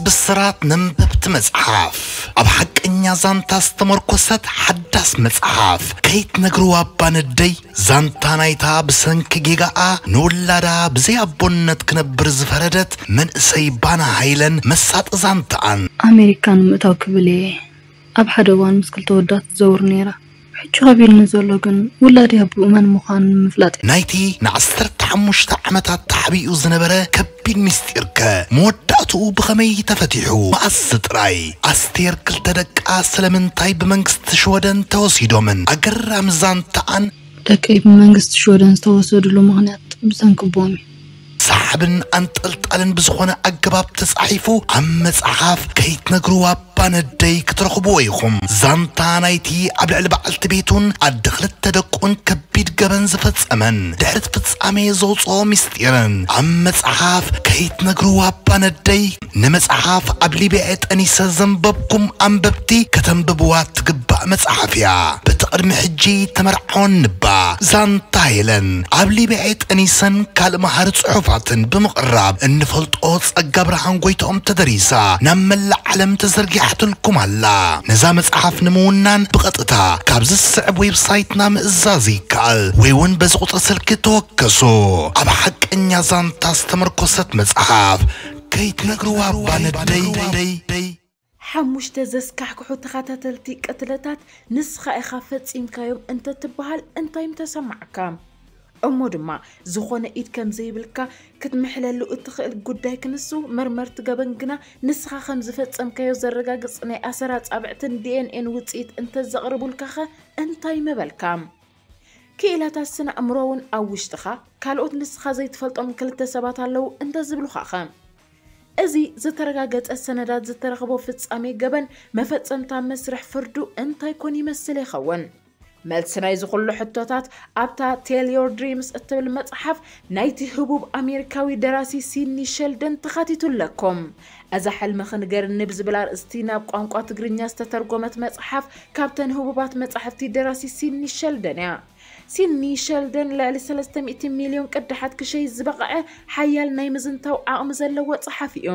ብስራት ነንበብቲ መጽሓፍ፣ ኣብ ሓቀኛ ዛንታ ዝተመርኮሰት ሓዳስ መጽሓፍ ከይትነግርዋ እባ ነደይ። ዛንታ ናይታ ብሰንኪ ጌጋኣ ንውላዳ ብዘይ ኣቦነት ክነብር ዝፈረደት መንእሰይ ባና ሃይለን መሳጢ ዛንታኣን። ኣሜሪካ ንምእታው ክብል እየ ኣብ ሓደ እዋን ምስ ክልተ ወዳት ትዘውር ነይራ። ሕጂ ከቢድኒ ዘሎ ግን ውላደይ ኣቦኡ መን ምዃኑ ንምፍላጥ እዩ። ናይቲ ንዓሰርተ ሓሙሽተ ዓመታት ተሓቢኡ ዝነበረ ከቢድ ምስጢርከ መወዳእትኡ ብኸመይ ተፈቲሑ? መኣስ ጥራይ? ኣስቴር ክልተ ደቃ ስለምንታይ ብመንግስቲ ሽወደን ተወሲዶምን? ኣገራሚ ዛንታኣን። ደቀይ ብመንግስቲ ሽወደን ዝተወሰድሉ ምኽንያት ብሰንኪ ኣቦኦም እዩ። ሰሓብን ኣንጠልጣልን ብዝኾነ ኣገባብ ተጻሒፉ ኣብ መጽሓፍ ከይትነግርዋ እባ ነደይ ክትረኽብዎ ኢኹም። ዛንታ ናይቲ ኣብ ልዕሊ በዓልቲ ቤቱን ኣደ ክልተ ደቁን ከቢድ ገበን ዝፈጸመን ድሕሪ እቲ ፍጻሜ ዘውጽኦ ምስጢርን ኣብ መጽሓፍ ከይትነግርዋ እባ ነደይ። ንመጽሓፍ ኣብ ሊብያ ጠኒሰ ዘንበብኩም ኣንበብቲ ከተንብብዋ ትግባእ መጽሓፍ እያ። በቲ ቅድሚ ሕጂ ተመርዓወን ንባ ዛንታ ሄለን ኣብ ሊብያ ጠኒሰን ካልእ መሃሪ ጽሑፋትን ብምቕራብ እንፈልጦ ጸጋ ብርሃን ጎይትኦም ተደሪሳ ናብ መላእ ዓለም ተዘርጊሓትልኩም ኣላ። ነዛ መጽሓፍ ንምውናን ብቐጥታ ካብዚ ዝስዕብ ዌብሳይትና ምእዛዝ ይከኣል ወይ እውን በዚ ቁጽሪ ስልኪ ተወከሱ። ኣብ ሓቀኛ ዛንታ ዝተመርኮሰት መጽሓፍ ከይትነግርዋ እባ ነደይ። ሓሙሽተ ዘስካሕክሑ ተኸታተልቲ ቅትለታት ንስኻ ኢኻ ፈጺምካዮም እንተትበሃል እንታይ ምተሰማዓካ? እሞ ድማ ዝኾነ ኢድ ከም ዘይብልካ ክትምሕለሉ እትኽእል ጉዳይ ክንሱ፣ መርመርቲ ገበን ግና ንስኻ ከም ዝፈጸምካዮ ዘረጋግጽ ናይ ኣሰር ኣጻብዕትን ዲ ኤን ኤን ውጽኢት እንተዘቕርቡልካኸ እንታይ ምበልካ? ክኢላታት ስነ ኣእምሮ እውን ኣብ ውሽጥኻ ካልኦት ንስኻ ዘይትፈልጦም ክልተ ሰባት ኣለዉ እንተዝብሉኻኸ? እዚ ዝተረጋገጸ ሰነዳት ዝተረኽቦ ፍጻሜ ገበን መፈጸምታ መስርሕ ፍርዱ እንታይ ኮን ይመስል ይኸውን? መልሲ ናይዚ ኩሉ ሕቶታት ኣብታ Tell Your Dreams እትብል መጽሓፍ ናይቲ ህቡብ ኣሜሪካዊ ደራሲ ሲድኒ ሸልደን ተኻቲቱ ኣለኩም። እዛ ሕልምኺ ንገርኒ ብዝብል ኣርእስቲ ናብ ቋንቋ ትግርኛ ዝተተርጎመት መጽሓፍ ካብተን ህቡባት መጻሕፍቲ ደራሲ ሲድኒ ሸልደን እያ። ሲድኒ ሸልደን ልዕሊ ሰለስተ ሚእቲ ሚልዮን ቅዳሓት ክሸይጥ ዝበቕዐ ሓያል ናይ ምዝንታው ዓቕሚ ዘለዎ ጸሓፊ እዩ።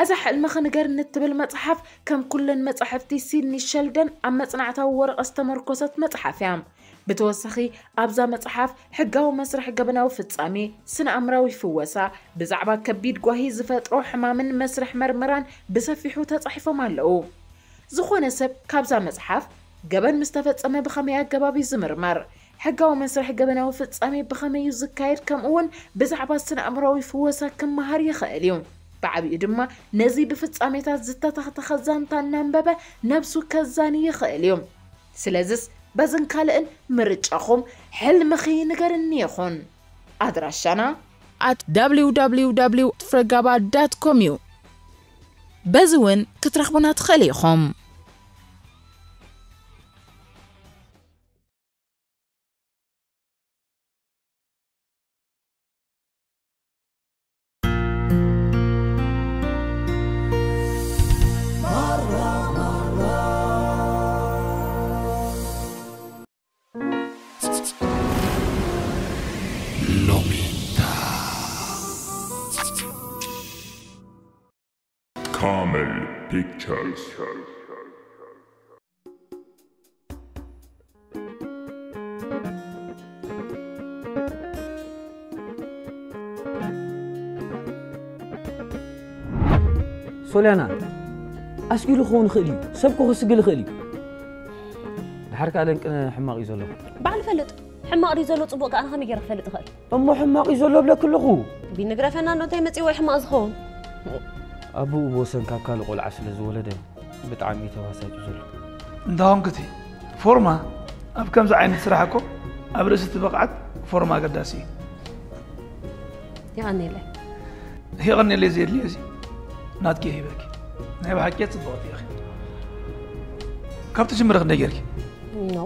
እዛ ሕልምኺ ንገርኒ እትብል መጽሓፍ ከም ኩለን መጻሕፍቲ ሲድኒ ሸልደን ኣብ መጽናዕታዊ ወረቐት ዝተመርኮሰት መጽሓፍ እያ። ብተወሳኺ ኣብዛ መጽሓፍ ሕጋዊ መስርሕ ገበናዊ ፍጻሜ፣ ስነ ኣእምራዊ ፍወሳ፣ ብዛዕባ ከቢድ ጓሂ ዝፈጥሮ ሕማምን መስርሕ መርመራን ብሰፊሑ ተጻሒፎም ኣለዉ። ዝኾነ ሰብ ካብዛ መጽሓፍ ገበን ምስ ተፈጸመ ብኸመይ ኣገባብ እዩ ዝምርመር፣ ሕጋዊ መስርሕ ገበናዊ ፍጻሜ ብኸመይ እዩ ዝካየድ፣ ከምኡ እውን ብዛዕባ ስነ ኣእምራዊ ፍወሳ ክመሃር ይኽእል እዩ። ብዓቢኡ ድማ ነዚ ብፍጻሜታት ዝተተኽተኸ ዛንታ እናንበበ ነብሱ ከዛኒ ይኽእል እዩ። ስለዝስ በዝን ካልእን ምርጫኹም ሕልምኺ ንገርኒ ይኹን። ኣድራሻና at www ፍረጋባ dot com እዩ። በዚ እውን ክትረኽቡና ትኽእሉ ኢኹም። ሎሚታ ካመል ፒክቸርስ። ሶልያና፣ ኣስጊሉ ክኸውን ይኽእል እዩ። ሰብ ኮ ክስግል ይኽእል እዩ። ድሓር ከኣ ለንቅነ ሕማቕ እዩ ዘሎ። ባዕሉ ፈልጥ። ሕማቕ ድዩ ዘሎ ጽቡቕ ከኣ ንኸመይ ገይረ ክፈልጥ እኽእል? እሞ ሕማቕ እዩ ዘሎ እብለኪ ኣለኹ። ቢኒ ግረፈና እንዶ እንታይ መጺእዎ እዩ ሕማቕ ዝኸውን? ኣቦኡ ብወሰን ካብ ካልእ ቆልዓ ስለ ዝወለደ ብጣዕሚ እዩ ተባሳጭ ዘሎ። እንዳ ኾንክቲ ፎርማ ኣብ ከምዚ ዓይነት ስራሕ እኮ ኣብ ርእሲ እቲ ብቕዓት ፎርማ ኣገዳሲ እዩ። የቐንየለይ። የቐንየለይ ዘየድልዮ እዚ ናትኪ ሂበኪ። ናይ ብሓቂ ጽብቕቲ ኢኺ። ካብ ትጅምሪ ክንደይ ጌርኪ? ኖ፣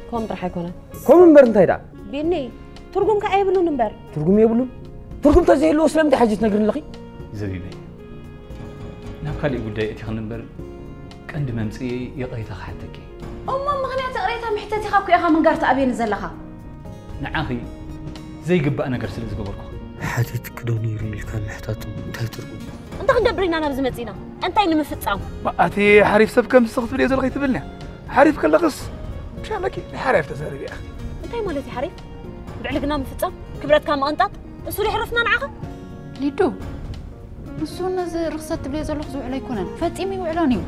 ከምኡ ጥራሕ ኣይኮነን። ከምኡ እምበር እንታይ ደኣ? ቢኒ፣ ትርጉም ከኣ የብሉን እምበር። ትርጉም የብሉን? ትርጉም ተዘይህልዎ ስለምንታይ ሕጂ ትነግርኒ ኣለኺ? ዘቢበይ፣ ናብ ካሊእ ጉዳይ ኣእቲኽኒ እምበር ቀንዲ መምጽኢ ይቕሬታ ክሓተኪ። እሞ ምኽንያት ይቕሬታ ምሕተት ኢኻ እኮ ኢኻ ምንጋር ትኣብየኒ ዘለኻ። ንዓኺ ዘይግባእ ነገር ስለ ዝገበርኩ። ሓቲትኪ ዶ ነይሩ ኢልካ ምሕታት እንታይ ትርጉም? እንታይ ክንገብር ኢና ናብዚ መፂና? እንታይ ንምፍፃም? ኣቲ ሓሪፍ ሰብ ከምዚ ክትብል እየ ዘለኹ ይትብልኒ። ሓሪፍ ከለኽስ ብሻለኪ ንሓሪፍ ተዛረቢ ኢኻ። እንታይ ማለት እዩ ሓሪፍ? ብዕልግና ምፍፃም፣ ክብረትካ ምቕንጣጥ፣ እሱ ዶ የሕርፍና ንዓኻ? ሊዱ፣ ንሱ ነዚ ርኽሰት ትብልዮ ዘለኹ ዝውዕል ኣይኮነን። ፈጺሙ ይውዕሎን እዩ።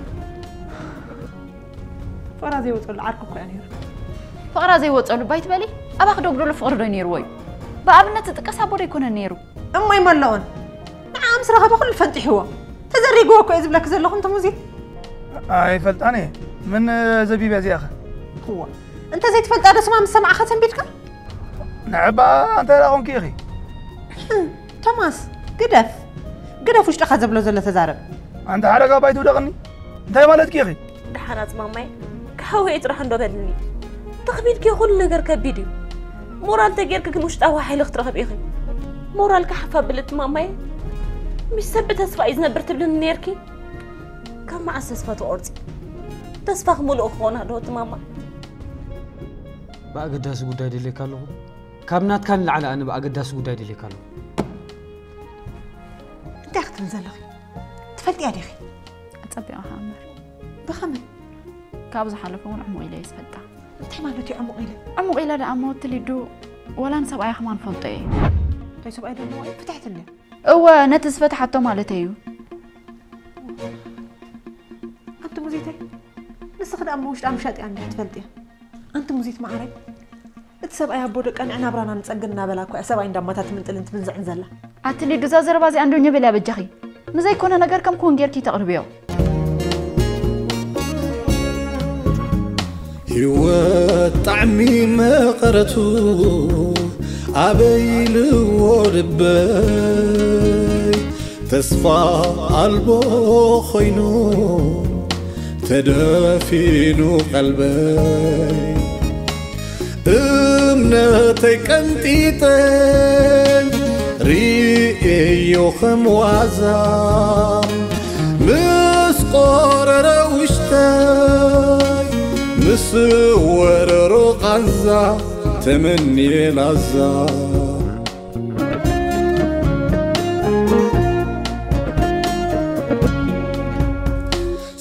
ፍቕራ ዘይወፀሉ ዓርኩ እኮ እያ ነይሩ። ፍቕራ ዘይወፀሉ ባይ ትበሊ? ኣባኺ ዶ ግደሎ ፍቕሪ ዶ ነይርዎ እዩ? ብኣብነት ዝጥቀስ ኣቦ ዶ ኣይኮነን ነይሩ? እሞይ መለኦን ንዓ ምስ ረኸበ ኩሉ ፈንጢሕዎ። ተዘሪግዎ እኮ እየ ዝብለኪ ዘለኹ እንተ ሙዚት። ኣይፈልጣን እየ። ምን ዘቢብ እያ እዚኣኸ? እዋ እንተ ዘይትፈልጣ ዶ ስማ ምስ ሰማዕኻ ሰንቢድካ? ንዕባ እንታይ ደኣ ኮንኪ ኢኺ? ቶማስ ግደፍ ግደፍ ውሽጥኻ ዘብሎ ዘሎ ተዛረብ። ኣንታ ሓደጋ ባይ ትውደቕኒ እንታይ ማለትኪ ኢኺ? ደሓን ኣጽማማየ ክሓወየ ጥራሕ እንዶ በልኒ። ተኽቢድኪ ኩሉ ነገር ከቢድ እዩ። ሞራል ተጌርኪ ግን ውሽጣዊ ሓይሊ ክትረኽብ ኢኺ። ሞራልካ ሓፍ ኣብሊ እትማማየ። ምስ ሰብ ብተስፋ እዩ ዝነብር ትብልኒ ነይርኪ። ካብ መዓስ ተስፋ ትቖርጺ? ተስፋኺ ምሉእ ክኾን ኣለዎ እትማማ። ብኣገዳሲ ጉዳይ ደልየካ ኣለኹ። ካብ ናትካ ንላዕሊ ኣነ ብኣገዳሲ ጉዳይ ደልየካ ኣለኹ። እንታይ ክትብል ዘለኺ? ትፈልጥያ ዲኺ? ጸቢቕኻ እምበር። ብኸመይ? ካብ ዝሓለፈ እውን ዕሙቕ ኢለ እየ ዝፈልጣ። እንታይ ማለት እዩ ዕሙቕ ኢለ? ዕሙቕ ኢለ ደኣ እሞ እቲ ሊዱ ወላ ንሰብኣያ ከማን ፈልጦ እየ። እንታይ ሰብኣይ ደሞ እዩ? ፍትሕቲ እንድያ። እወ ነቲ ዝፈትሓቶ ማለተይ እዩ። ኣንቲ ሙዚተይ ንስኺ ደኣ እሞ ውሽጣ ምሻጥ እያ እንድያ ትፈልጥያ። ኣንቲ ሙዚት መዓረይ እቲ ሰብኣይ ኣቦ ደቀ ንዕ ናብራና ንጸግን እናበላ እኮ እያ ሰብኣይ እንዳማታ ትምንጥልን ትምንዝዕን ዘላ። ኣቲ ሊዱ እዛ ዘረባ እዚኣ እንዶ ኘበል እያ በጃኺ። ንዘይኮነ ነገር ከም ክውን ጌርኪ ተቕርብዮ። ህይወት ጣዕሚ መቐረቱ ኣበይ ኢልዎ ልበይ ተስፋ ኣልቦ ኮይኑ ተደፊኑ ቀልበይ እምነተይ ቀንጢጠ ርእየዮ ከም ዋዛ ምስ ቆረረ ውሽጠይ ምስ ወረሮ ቃንዛ ተመንየ ላዛ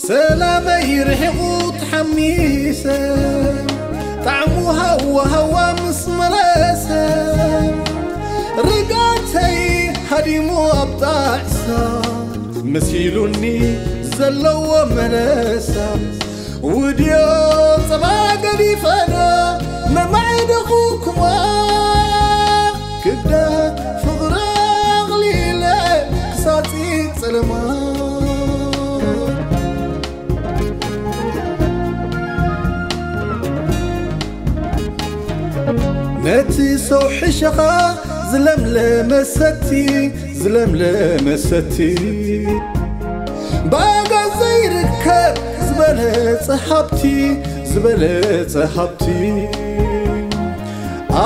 ሰላመይ ርሒቑ ተሓሚሰ ጣዕሙ ሃዋ ሃዋ ምስ መለሰ ርጋተይ ሃዲሙ ኣብ ጣዕሳ መሲሉኒ ዘለዎ መለሳ ውድዮ ጸባ ገዲፈና መማዕደኹኩማ ክብደት ፍቕሪ ኣቕሊለ ክሳጺ ጸለማ ነቲ ሰው ሕሸኻ ዝለምለመ ሰቲ ዝለምለመ ሰቲ ብኣጋ ዘይርከብ ዝበለጸ ሃብቲ ዝበለጸ ሃብቲ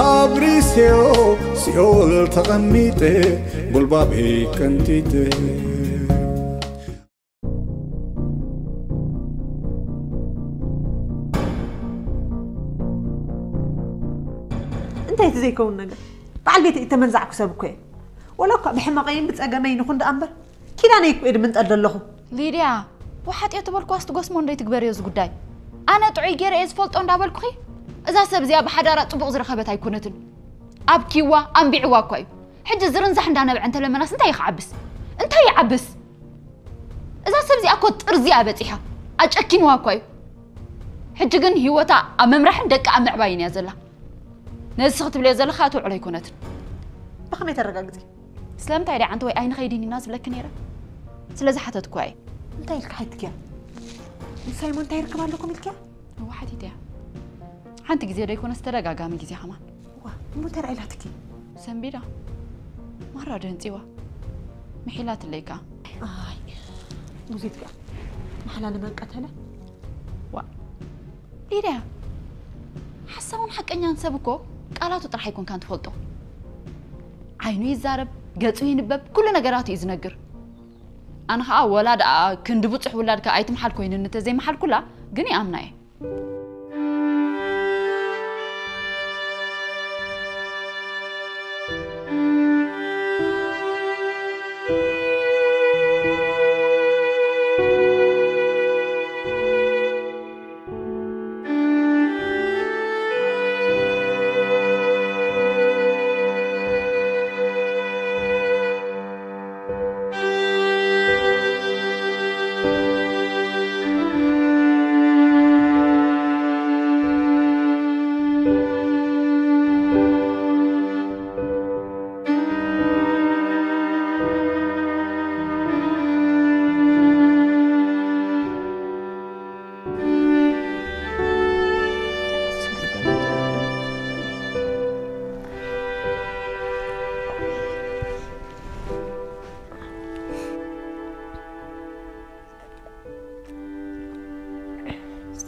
ኣብ ሪሴዮ ሲኦል ተቐሚጠ ጎልባበይ ቀንጢጠ እንታይ እቲ ዘይከውን ነገር በዓል ቤት እተመንዛዕኩ ሰብ እኮ እየ ወላ እኳ ብሕመቐይን ብፀገመይን ይኹን ደኣ እምበር ኪዳነይ እኮ እየ ድምንጠል ዘለኹ ሊድያ ወሓጥዮ ተበልኩዋስ ትጎስሞ እንዶ ይትግበርዮ እዚ ጉዳይ ኣነ ጥዑይ ገይረ እየ ዝፈልጦ እንዳበልኩኺ እዛ ሰብ እዚኣ ብሓዳራ ፅቡቕ ዝረኸበት ኣይኮነትን ኣብኪዋ ኣንቢዕዋ እኳ እዩ ሕጂ ዝርንዛሕ እንዳነብዐ እንተለመናስ እንታይ ይኽዓብስ እንታይ ይዓብስ እዛ ሰብ እዚኣ እኮ ጥርዚ እያ በፂሓ ኣጨኪንዋ እኳ እዩ ሕጂ ግን ህይወታ ኣብ ምምራሕን ደቂ ኣብ ምዕባይን እያ ዘላ ነዚ ስኺ ትብልዮ ዘለኻ እትውዕሎ ኣይኮነትን ብኸመይ ተረጋግፂ ስለምንታይ ዳ ዓንቲ ወይ ኣይንኸይድን ኢና ዝብለኪ ነይረ ስለ ዝሓተትኩዋ እየ እንታይ ኢልካ ሓይትክያ ንሳይ ሞ እንታይ ይርክብ ኣለኩም ኢልክያ እዋ ሓቲተያ ሓንቲ ግዜ ዶ ይኮነስ ተደጋጋሚ ግዜ ከማን ዋ እሞ እንታይ ርኣይላትኪ ሰንቢዳ ማራ ደንፂዋ ምሒላትለይ ከኣ ኣይ ሙዚት ከኣ ማሕላ ንመን ቀተለ ዋ ሊድያ ሓሳውን ሓቀኛን ሰብ እኮ ቃላቱ ጥራሕ ኣይኮንካን ትፈልጦ ዓይኑ ይዛረብ ገፁ ይንበብ ኩሉ ነገራቱ እዩ ዝነግር ኣነ ከዓ ወላ ደኣ ክንዲ ብፁሕ ውላድካ ኣይትምሓል ኮይኑኒ ተዘይመሓልኩላ ግን ይኣምና እየ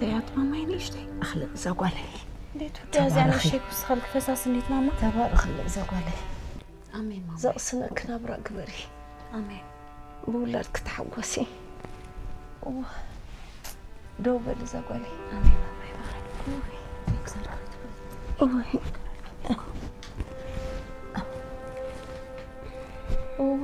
እያት ማማይ ንእሽተይ። ኣኽለ እዛ ጓለይ። እንዴት ወዲያ እዚኣ ንእሽተይ ክውስኸልክ ፈሳሲ እንዴት ማማ? ተባረኽለ እዛ ጓለይ። ኣሜን ማማ። ዘቕስነኪ ናብራ ግበሪ። ኣሜን። ብውላድ ክትሓጎሲ። እዋ፣ ደው በል እዛ ጓለይ። ኣሜን ማማይ ባረክ። እውይ፣ ክሳራ ክትብል። እዋይ። እዋ።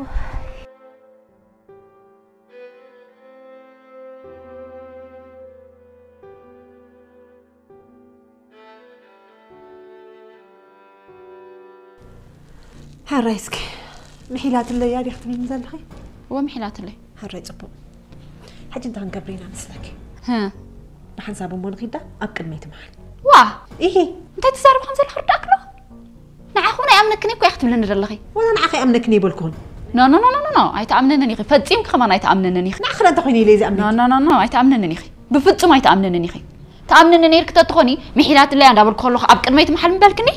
ሕራይ እስኪ ምሒላትለይ እያ ዲኺ ትብልኒ ዘለኺ? እወ ምሒላትለይ። ሕራይ ጽቡቕ። ሕጂ እንታይ ክንገብር ኢና መስለኪ? ህ ብሓንሳብ እሞ ንኺዳ ኣብ ቅድመይ ትመሓል። ዋ ኢሂ እንታይ ትዛረብ ከም ዘለኻ ርዳእክሎ ንዓኹ ናይ ኣምነክን እኮ ኢኻ ትብልኒ ዘለኺ ወላ ንዓኺ ኣምነክን ይበልኩን። ኖ ኖ ኖ ኖ ኖ ኣይትኣምነንን ኢኺ ፈጺምኪ ከማን ኣይትኣምነንን ኢኺ ንዓኺ ዳ እንታይ ኮይነ ኢለ እዚ ኖ ኣምነኪ? ኖ ኖ ኖ ኣይትኣምነንን ኢኺ ብፍጹም ኣይትኣምነንን ኢኺ ትኣምንኒ ነይርኪ ተትኾኒ ምሒላትለያ እንዳበልኩ ከለኹ ኣብ ቅድመይ ትመሓል ምበልክኒ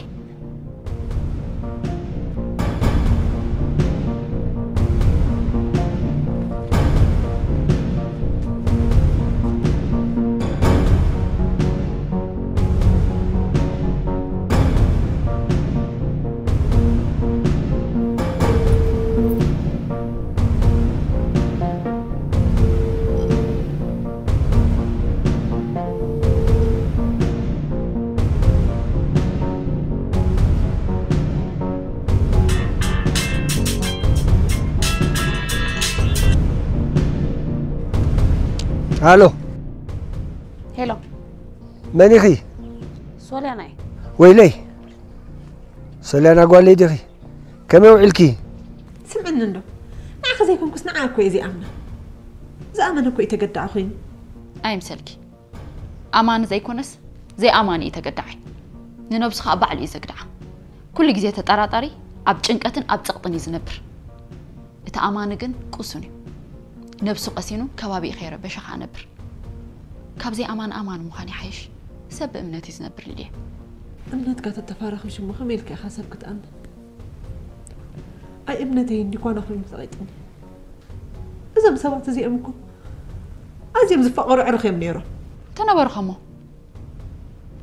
ሃሎ ሄሎ መን ኢኺ? ሶልያና እየ። ወይለይ ሶልያና ጓለይ ዲኺ? ከመይ ውዒልኪ? ስምዕኒ እንዶ ንዓኺ ዘይኮንኩስ ንዓ እኮ እየ ዘይኣምና። ዝኣመነ እኮ እዩ ተገዳዒ ኮይኑ። ኣይምሰልኪ ኣማኒ ዘይኮነስ ዘይኣማኒ እዩ ተገዳዓይ ንነብሱ ከዓ ባዕሉ እዩ ዘግድዓ ኩሉ ግዜ ተጠራጣሪ ኣብ ጭንቀትን ኣብ ፀቕጥን እዩ ዝነብር እቲ ኣማኒ ግን ቁሱን እዩ ነብሱ ቀሲኑ ከባቢ ከይረበሸ ከዓ ነብር ካብ ዘይኣማኒ ኣማኒ ምዃን ይሓይሽ ሰብ ብእምነት እዩ ዝነብር ልልየ እምነትካ ተተፋራኽብ ሽሞ ከመይ ኢልካ ኢኻ ሰብ ክትኣምን ኣይ እምነተይ እንዲኳና ኮይኑ ተቐይጥኒ እዞም ሰባት እዚኦም እኮ ኣዝዮም ዝፋቐሩ ዕሩኽ እዮም ነይሮም ተነበርኸሞ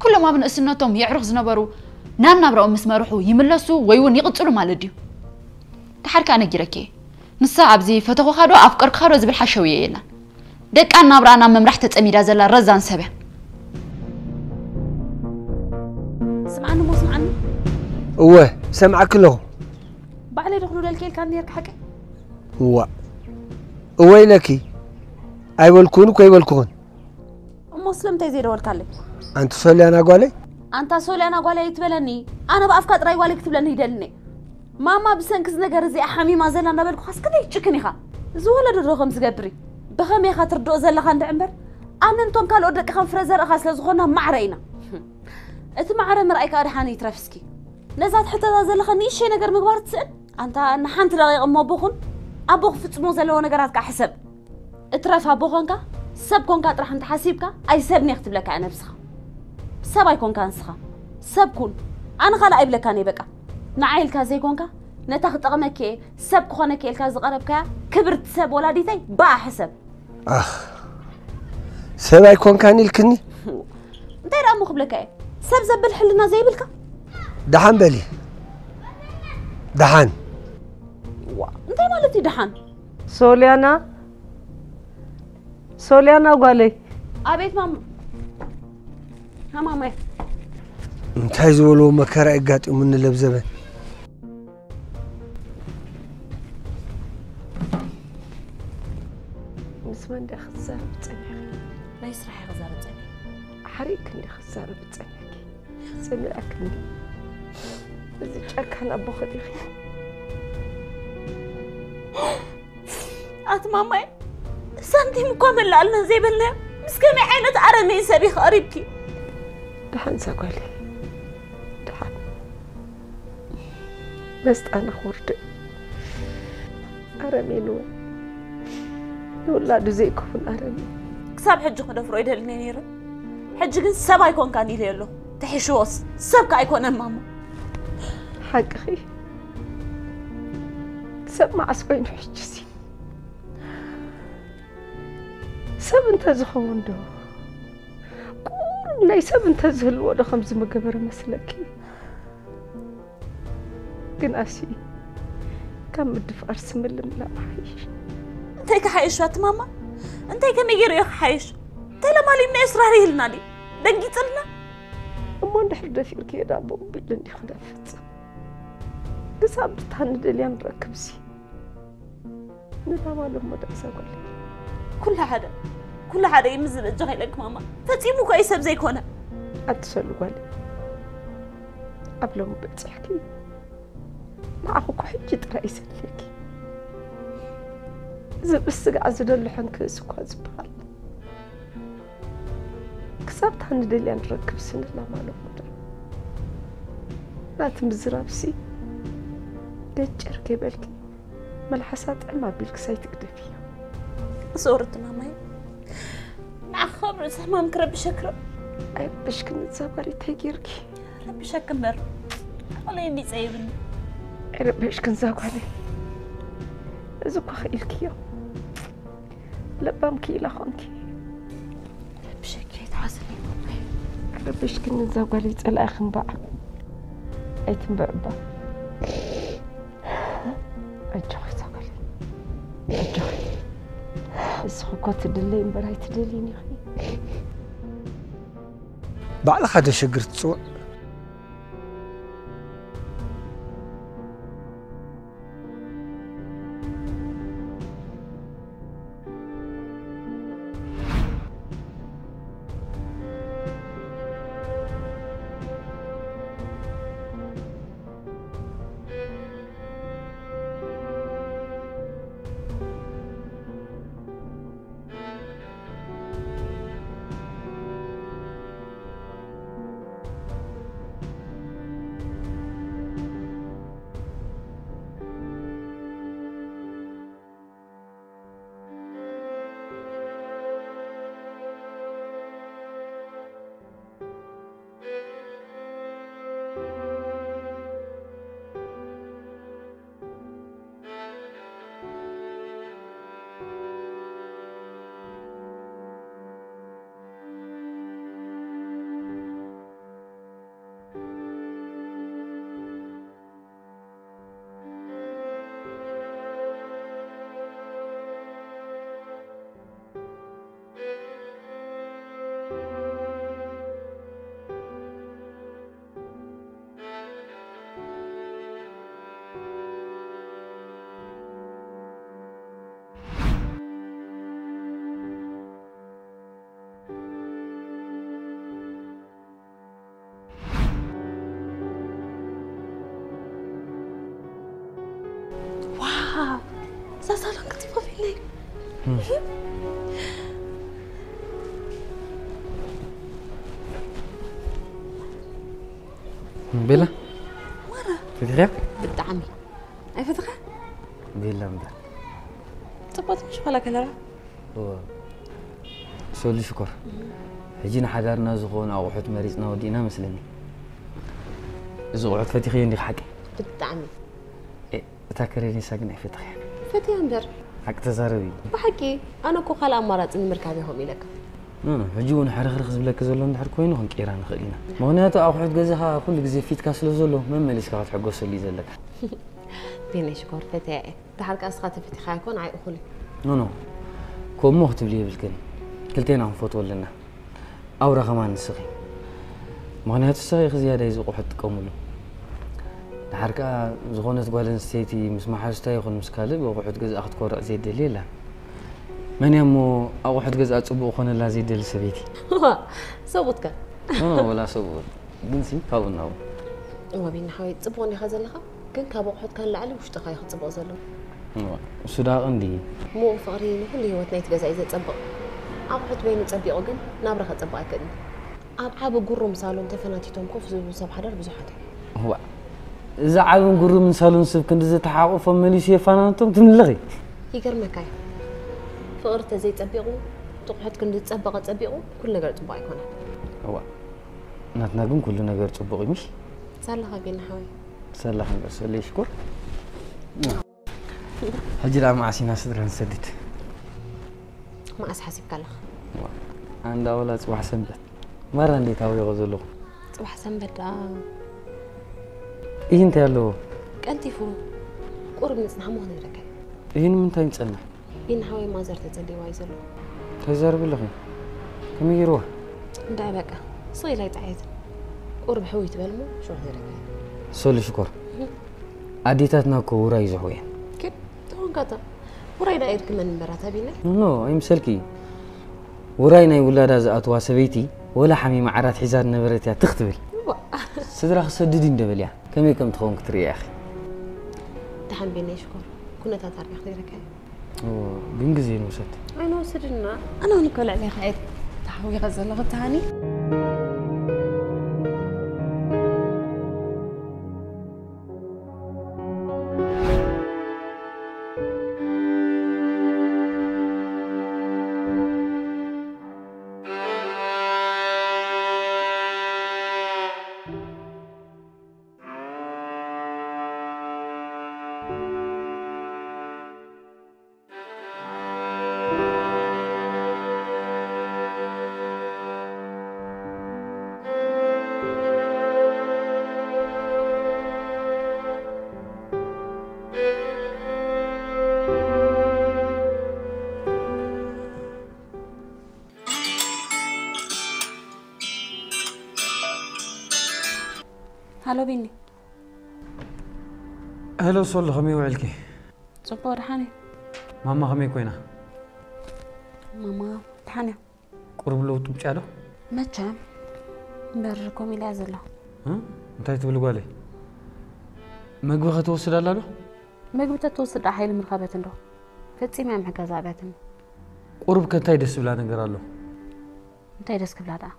ኩሎም ኣብ ንእስነቶም የዕሩኽ ዝነበሩ ናብ ናብራኦም ምስ መርሑ ይምለሱ ወይ እውን ይቕፅሉ ማለት ድዩ ድሓር ከዓ ነጊረኪ እየ ንሳ ኣብዚ ፈተኹኻ ዶ ኣፍቀርኩኻ ዶ ዝብል ሓሸውየ የላን ደቃን ናብራኣን ኣብ ምምራሕ ተፀሚዳ ዘላ ረዛን ሰብ እያ ስምዓኒ እሞ ስምዓኒ እወ ይሰምዓኪ ኣለኹ ባዕለይ ዶ ክልውለልኪ ኢልካ ነርካ ሓቂ እዋ እወ ኢለኪ ኣይበልኩን እኮ ኣይበልኩኽን እሞ ስለምንታይ ዘይደወልካለይ ኣንቲ ሶልያና ጓለይ ኣንታ ሶልያና ጓለይ ኣይትበለኒ ኣነ ብኣፍካ ጥራይ ጓለይ ክትብለኒ ይደልኒ ማማ ብሰንኪ እዚ ነገር እዚኣ ሓሚማ ዘላ እንዳበልኩኻስ ክንደይ ትጭክን ኢኻ ዝወለዶ ዶ ከም ዝገብር እዩ ብኸመይ ኢኻ ትርድኦ ዘለኻ እንድዒ እምበር ኣነ ንቶም ካልኦት ደቅኻን ፍረ ዘርእኻ ስለ ዝኾንና ማዕረ ኢና እቲ ማዕረ ምርኣይ ከዓ ደሓን ይትረፍ እስኪ ነዛ ትሕተታ ዘለኻ ንእሸይ ነገር ምግባር ትስእን ኣንታ ንሓንቲ ደቂቕ እሞ ኣቦኹን ኣቦ ክፍጽሞ ዘለዎ ነገራት ከዓ ሕሰብ እትረፍ ኣቦ ኮንካ ሰብ ኮንካ ጥራሕ እንተሓሲብካ ኣይ ሰብ እየ ክትብለካ እያ ነብስኻ ሰብ ኣይኮንካ ንስኻ ሰብ ኩን ኣነ ካልእ ኣይብለካን እየ በቃ ንዓ ኢልካ ዘይኮንካ ነታ ክጠቕመኪ እየ ሰብ ክኾነኪ ኢልካ ዝቐረብካያ ክብርቲ ሰብ ወላዲተይ ብኣ ሕሰብ ኣኽ ሰብ ኣይኮንካን ኢልክኒ እንታይ ደኣ እሞ ክብለካ እየ ሰብ ዘብል ሕልና ዘይብልካ ደሓን በሊ ደሓን ዋ እንታይ ማለት እዩ ደሓን ሶልያና ሶልያና ጓለይ ኣቤት ማማ ሃማማይ እንታይ ዝበልዎ መከራ የጋጢሙኒ ለብዘበን ምስ መን ድኣ ክትዛረብ ጸኒሕኪ? ናይ ስራሕ እየ ክዛረብ ጸኒሐ። ሓሪቕኪ እንዲ ክትዛረብ ጸኒሕኪ። ሰሚዐኪ እንዲ። እዚ ጨካን ኣቦኺ ዲኺ? ኣቲ ማማይ ሳንቲም እኳ መላኣልና ዘይበልና ምስ ከመይ ዓይነት ኣረሜን ሰብ ኢኺ ቀሪብኪ? ደሓን እዛ ጓለይ ደሓን መስጣና ክወርድ ኣረሜን እውን ንውላዱ ዘይከውን ኣረሜን ክሳብ ሕጂ ክደፍሮ ይደልኒ ነይረ ሕጂ ግን ሰብ ኣይኮንካን ኢለ ኣለኹ ተሒሽዎስ ሰብ ከ ኣይኮነን ማማ ሓቅኺ ሰብ መዓስ ኮይኑ ሕጅሲ ሰብ እንተዝኸውን ዶ ናይ ሰብ እንተዝህልዎ ዶ ከምዚ ምገበረ መስለኪ? ግን ኣሲ ካብ ምድፍኣር ስምልምላም ሓይሽ። እንታይ ክሓይሽ ኣቲ ማማ? እንታይ ከመይ ገይሩ እዩ ክሓይሽ? ተለማሊምና የስራር ይህልና ድዩ? ደንጊጽልና? እሞ እንድሕር ደፊርክዮ ዳቦ ቢል እንዲኹ ነፍጽም። ክሳብ ድታ ንደልያ ንረክብሲ። ንላማ ሎሞ ደእሰ ጓለይ። ኩሉ ሓደ፣ ኩሉ ሓደ እዩ ምስ ዝበጀኸ ኢለኪ ማማ። ፈጺሙ እኮ እዩ ሰብ ዘይኮነ። ኣትሰሉ ጓለይ። ኣብ ሎሚ በጺሕኪ። ንዓኹ እኮ ሕጂ ጥራይ እዩ ዘድልየኪ። እዚ ብስጋዕ ዝደሉ ሕንክእስ እኳ ዝበሃል። ክሳብ እታ ንደልያ ንረክብ ስንላማ ሎሞ ዶ። ናቲ ምዝራብሲ ገጨር ከይበልኪ መልሓሳ ጥዕም ኣቢልኪ ሳይትግደፍዮ። ሶሪ እቲ ማማይ። ንዓኻ ካብ ርእሲ ሕማም ክረብሸክ ረ-፣ ኣይረብሽክን እዛ ጓል እንታይ ጌርኪ? ረብሸክ እምበር። ቆለይ እንዲፀይብኒ። ኣይረብሽክን እዛ ጓል። እዚ እኮ ክኢልክዮ። ለባም ክኢላ ኾንኪ። ረብሸኪ ኣይትሓስኒ ማማይ። ረብሽክኒ እዛ ጓለይ ጸላኢ ክንባዕ። ኣይትንበዕ እባ። ኣጆኺ እዛ ጓለይ። ኣጆኺ። እስኺ እኮ ትድለይ እምበር ኣይትደልይን ኢኺ። ባዕልኻ ዶ ሸግር ትጽውዕ? ዋው፣ እዛ ሳሎን ክትፎ ፊለይ። ቤላ፣ ማራ፣ ፈቲኽያ? ብጣዕሚ። ኣይፈትኻ? ቤላ እምበር። ጽቡቕ ትንሽ ኳላ ከለራ። እወ። ሶሊ ሽኮር። ሕጂ ንሓዳርና ዝኾኑ ኣቑሑት መሪጽና ወዲእና መስለኒ። እዚ ኣቑሑት ፈቲኽዮ እንዲኺ ሓቂ? ብጣዕሚ። ኤ፣ እታ ከረኔሳ ግን ኣይፈተኽያን። ፈትያ እምበር። ሓቂ ተዛረቢ። ብሓቂ፣ ኣነ እኮ ካልእ ኣማራጺ ንምርካብ ኢኹም ኢለካ። ኖ፣ ኖ፣ ሕጂ እውን ሕርኽርኽ ዝብለኪ ዘሎ እንድሕር ኮይኑ ክንቅይራ ንኽእል ኢና። ምኽንያቱ ኣቑሑት ገዛኻ ኩሉ ግዜ ፊትካ ስለ ዘሎ መመሊስካ ክትሕጎሰሉ እዩ ዘለካ። ቤነይ ሽኮር ፈትያ እየ። ደሓር ከኣ ንስኻ ተፈቲኻ ኣይኮን፣ ኣይ እኹል እዩ። ኖ፣ ኖ። ከምኡ ክትብሊ የብልክን። ክልቴና ክንፈትዎ ኣለና። ኣውራ ከማን ንስኺ። ምኽንያቱ ንስኺ ኢኺ ዝያዳ እዩ ዝቑሑት ትጥቀምሉ። ደሓር ከኣ ዝኾነት ጓል ኣንስተይቲ ምስ መሓዙታ ይኹን ምስ ካልእ ብቑሑት ገዝኣ ክትኮርዕ ዘይደሊ የላን። መን እያ እሞ ኣቑሑት ገዝኣ ጽቡቕ ክኾነላ ዘይደሊ ሰበይቲ? ሰብኡትካ። ኖ፣ ኖ፣ ወላ ሰብኡት። ግንሲ ካብኡ ናብኡ። እወ፣ ቢኒ ሓወይ፣ ጽቡቕ እንዲኻ ዘለኻ፣ ግን ካብ ኣቑሑትካ ንላዕሊ ውሽጥኻ እዩ ክጽብቕ ዘለዎ። እወ፣ እሱ ደኣ ቀንዲ እዩ። ምዉቕ ፍቕሪ ንኹሉ ህይወት ናይቲ ገዛ እዩ ዘጸብቕ። ኣቑሑት በይኑ ጸቢቑ ግን ናብራ ከጸብቕ ኣይክእልን። ኣብ ዓቢ ጉሩም ሳሎን ተፈናቲቶም ኮፍ ዝብሉ ሰብ ሓዳር ብዙሓት እዮም። እዋእ፣ እዚ ዓብን ጉሩምን ሳሎን ሰብ ክንዲ ዝተሓቑፎም መሊሱ የፋናንቶም ትምልኺ። ይገርመካ እዩ። ፍቕሪ ተዘይጸቢቑ፣ እቲ ኣቑሑት ክንዲ ዝጸበቐ ጸቢቑ፣ ኩሉ ነገር ጽቡቕ ኣይኮነን። እዋእ፣ ናትና ግን ኩሉ ነገር ጽቡቕ እዩ ምሽ? ሳላኻ ቢኒ ሓወይ። ሳላኻ እምበር ሰለይ ሽኮር። ሕጂ ደኣ መዓስ ኢና ስድራ ንሰድድ? መዓስ ሓሲብካ ኣለኻ? ዋ፣ ኣንዳ ወላ ጽባሕ ሰንበት። ማራ እንዴት ኣውሪቆ ዘለኹ? ጽባሕ ሰንበት ደኣ ይህ እንታይ ኣለዎ? ቀልጢፉ ቁርብ ንጽናሕ ምኾነ ይረከብ። ይህ ንምንታይ ንጸንሕ? ቢኒ ሓወይ ማዘር ተጸልይዋ እዩ ዘሎ። እንታይ ዛርብ ኣለኹ? ከመይ ገይርዋ? እንዳ በቃ ስቕ ኢላ ይጻየት። ቁርብ ሕውይ ትበል እሞ ሽዑ ይረከብ። ሶሊ ሽኮር ኣዴታትና እኮ ውራይ ዝሕወየን። ኬድ ተኾንካታ ውራይ ዳ ኢርክ መን እምበራ ታቢና? ኖ ኣይምሰልኪ። ውራይ ናይ ውላዳ ዝኣትዋ ሰበይቲ ወላ ሓሚማ ዓራት ሒዛ ዝነበረት እያ ትኽ ትብል። ዋ ስድራ ክሰድድ እዩ እንደበል እያ። ከመይ ከም ትኸውን ክትርኢ ኢኺ። ደሓን ቤና ይሽኮር ኩነታት ኣርጋ ክነግረካ እዩ። ግን ግዜ ንውሰድ። ኣይንወስድና ኣነ ንኮ ልዕሊ ክዕድ ተሓዊኸ ዘለኹ ተሃኒ ሃሎ ቢኒ። ሄሎ ሶሎ፣ ከመይ ውዕልኪ? ጽቡቕ፣ ደሓን እዩ። ማማ ከመይ ኮይና? ማማ ደሓን እያ። ቁሩብ ለውጢ ምጽኣ ዶ? መቸም እምበር ኮሚላ እያ ዘላ። እ? እንታይ ትብሊ ጓለይ? መግቢ ኸ ትወስድ ኣላ ዶ? መግቢ ተትወስድ ደኣ ሓይሊ ምርኸበት እንዶ። ፈጺማ እያ ምሕጋዝ ኣብያትኒ። ቁሩብ ከ እንታይ ደስ ዝብላ ነገር ኣሎ? እንታይ ደስ ክብላ ደኣ?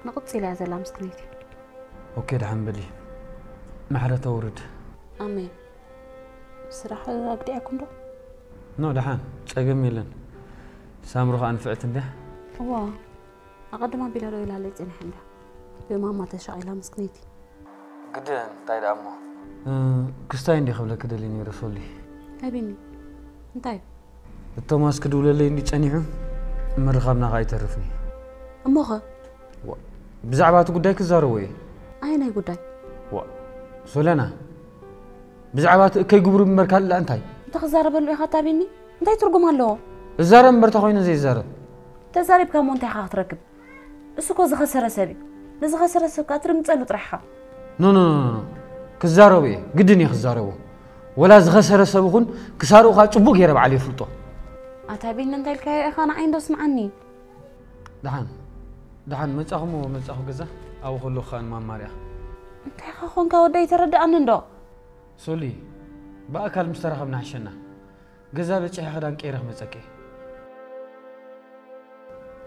ንቕጽ ኢላ እያ ዘላ ምስክነይቲ። ኦኬ፣ ደሓን በሊ። ምሕረት ኣውርድ። ኣሜን። ስራሕ ኣግዲዕኩም ዶ? ኖ፣ ደሓን ጸገም የለን። ሳምሪ ኸኣ ንፍዕቲ እንድያ። እዋ፣ ኣቐድማ ቢላ ዶ ኢላለይ ጽኒሐ እንድያ። ብማማ ተሻቒላ ምስክነይቲ። ግድን፣ እንታይ ደኣ እሞ? እ፣ ክስታይ እንድየ ክብለኪ ደልየ ነይረ ሶሊ። ኣይ ቢኒ፣ እንታይ? እቶም ኣስክ ድውለለይ እንዲ ጸኒሑ ምርኻብና ኸኣ ኣይተርፍን እዩ። እሞኸ? ዋ፣ ብዛዕባ እቲ ጉዳይ ክዛረቦ እየ። ኣየናይ ጉዳይ? ዋ፣ ሶለና፣ ብዛዕባ እቲ እከይ ግብሩ እምበር ካልእ እንታይ? እንተ ክዛረበሉ ኢኻ ታቢኒ፣ እንታይ ትርጉም ኣለዎ? እዛረብ እምበር እንታይ ኮይኑ ዘይዛረብ? ተዛሪብካ እሞ እንታይ ኢኻ ክትረክብ? እሱ እኮ ዝኸሰረ ሰብ እዩ። ንዝኸሰረ ሰብ ከኣ ትርምጸሉ ጥራሕ ኢኻ። ኖ ኖ ኖ ኖ፣ ክዛረቡ እየ፣ ግድን እየ ክዛረቡ። ወላ ዝኸሰረ ሰብ ይኹን ክሳርኡ ከኣ ጽቡቕ ገይረ ባዕሉ ይፍልጦ። ኣታ ቢኒ እንታይ ኢልካዮ ኢኻ ንዓይ እንዶ ስምዓኒ። ደሓን ደሓን መጻኹሞ መጻኹ ገዛ ኣብኡ ከለኹ ከኣ ንማማ ሪኣ። እንታይ ኢኻ ኾንካ ወደይ ተረድኣኒ እንዶ። ሶሊ ብኣካል ምስ ተራኸብና ይሕሸና። ገዛ በጺሐ ክዳን ቀይረ ክመጸኪ።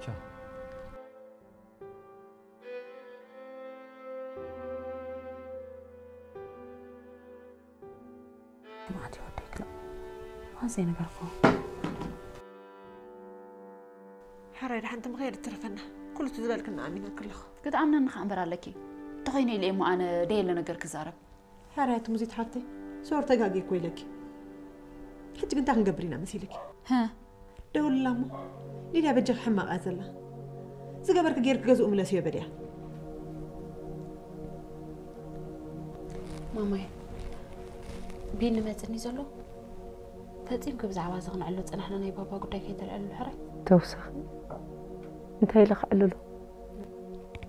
ቻው። ማዕት ወደይ ክሎ ማዘይ ነገር ኮ ሕራይ ደሓን ትምኸየድ ትረፈና ኩሉ እቲ ዝበልክና ኣሚነኪ ኣለኹ። ክትኣምነኒ ከዓ እምበር ኣለኪ እንተኾይነ ኢለ እሞ ኣነ ደየለ ነገር ክዛረብ። ሕራይ ኣቲ ሙዚት ሓብተይ ሶር ተጋግየ እኮ ኢለኪ። ሕጂ ግን እንታይ ክንገብር ኢና መሲልኪ? ህ ደውልላ እሞ ሊድያ በጃኺ ሕማቕ እያ ዘላ። ዝገበርኪ ጌርኪ ገዝኡ ምለስዮ በልያ። ማማይ ቢኒ መፅኒ ዘሎ ፈፂምኪ ብዛዕባ እዚ ክንዕሎ ዝፀናሕና ናይ ባባ ጉዳይ ከይተልዕልሉ ሕራይ። ተውሳኺ እንታይ ኢለ ክዕልሎ?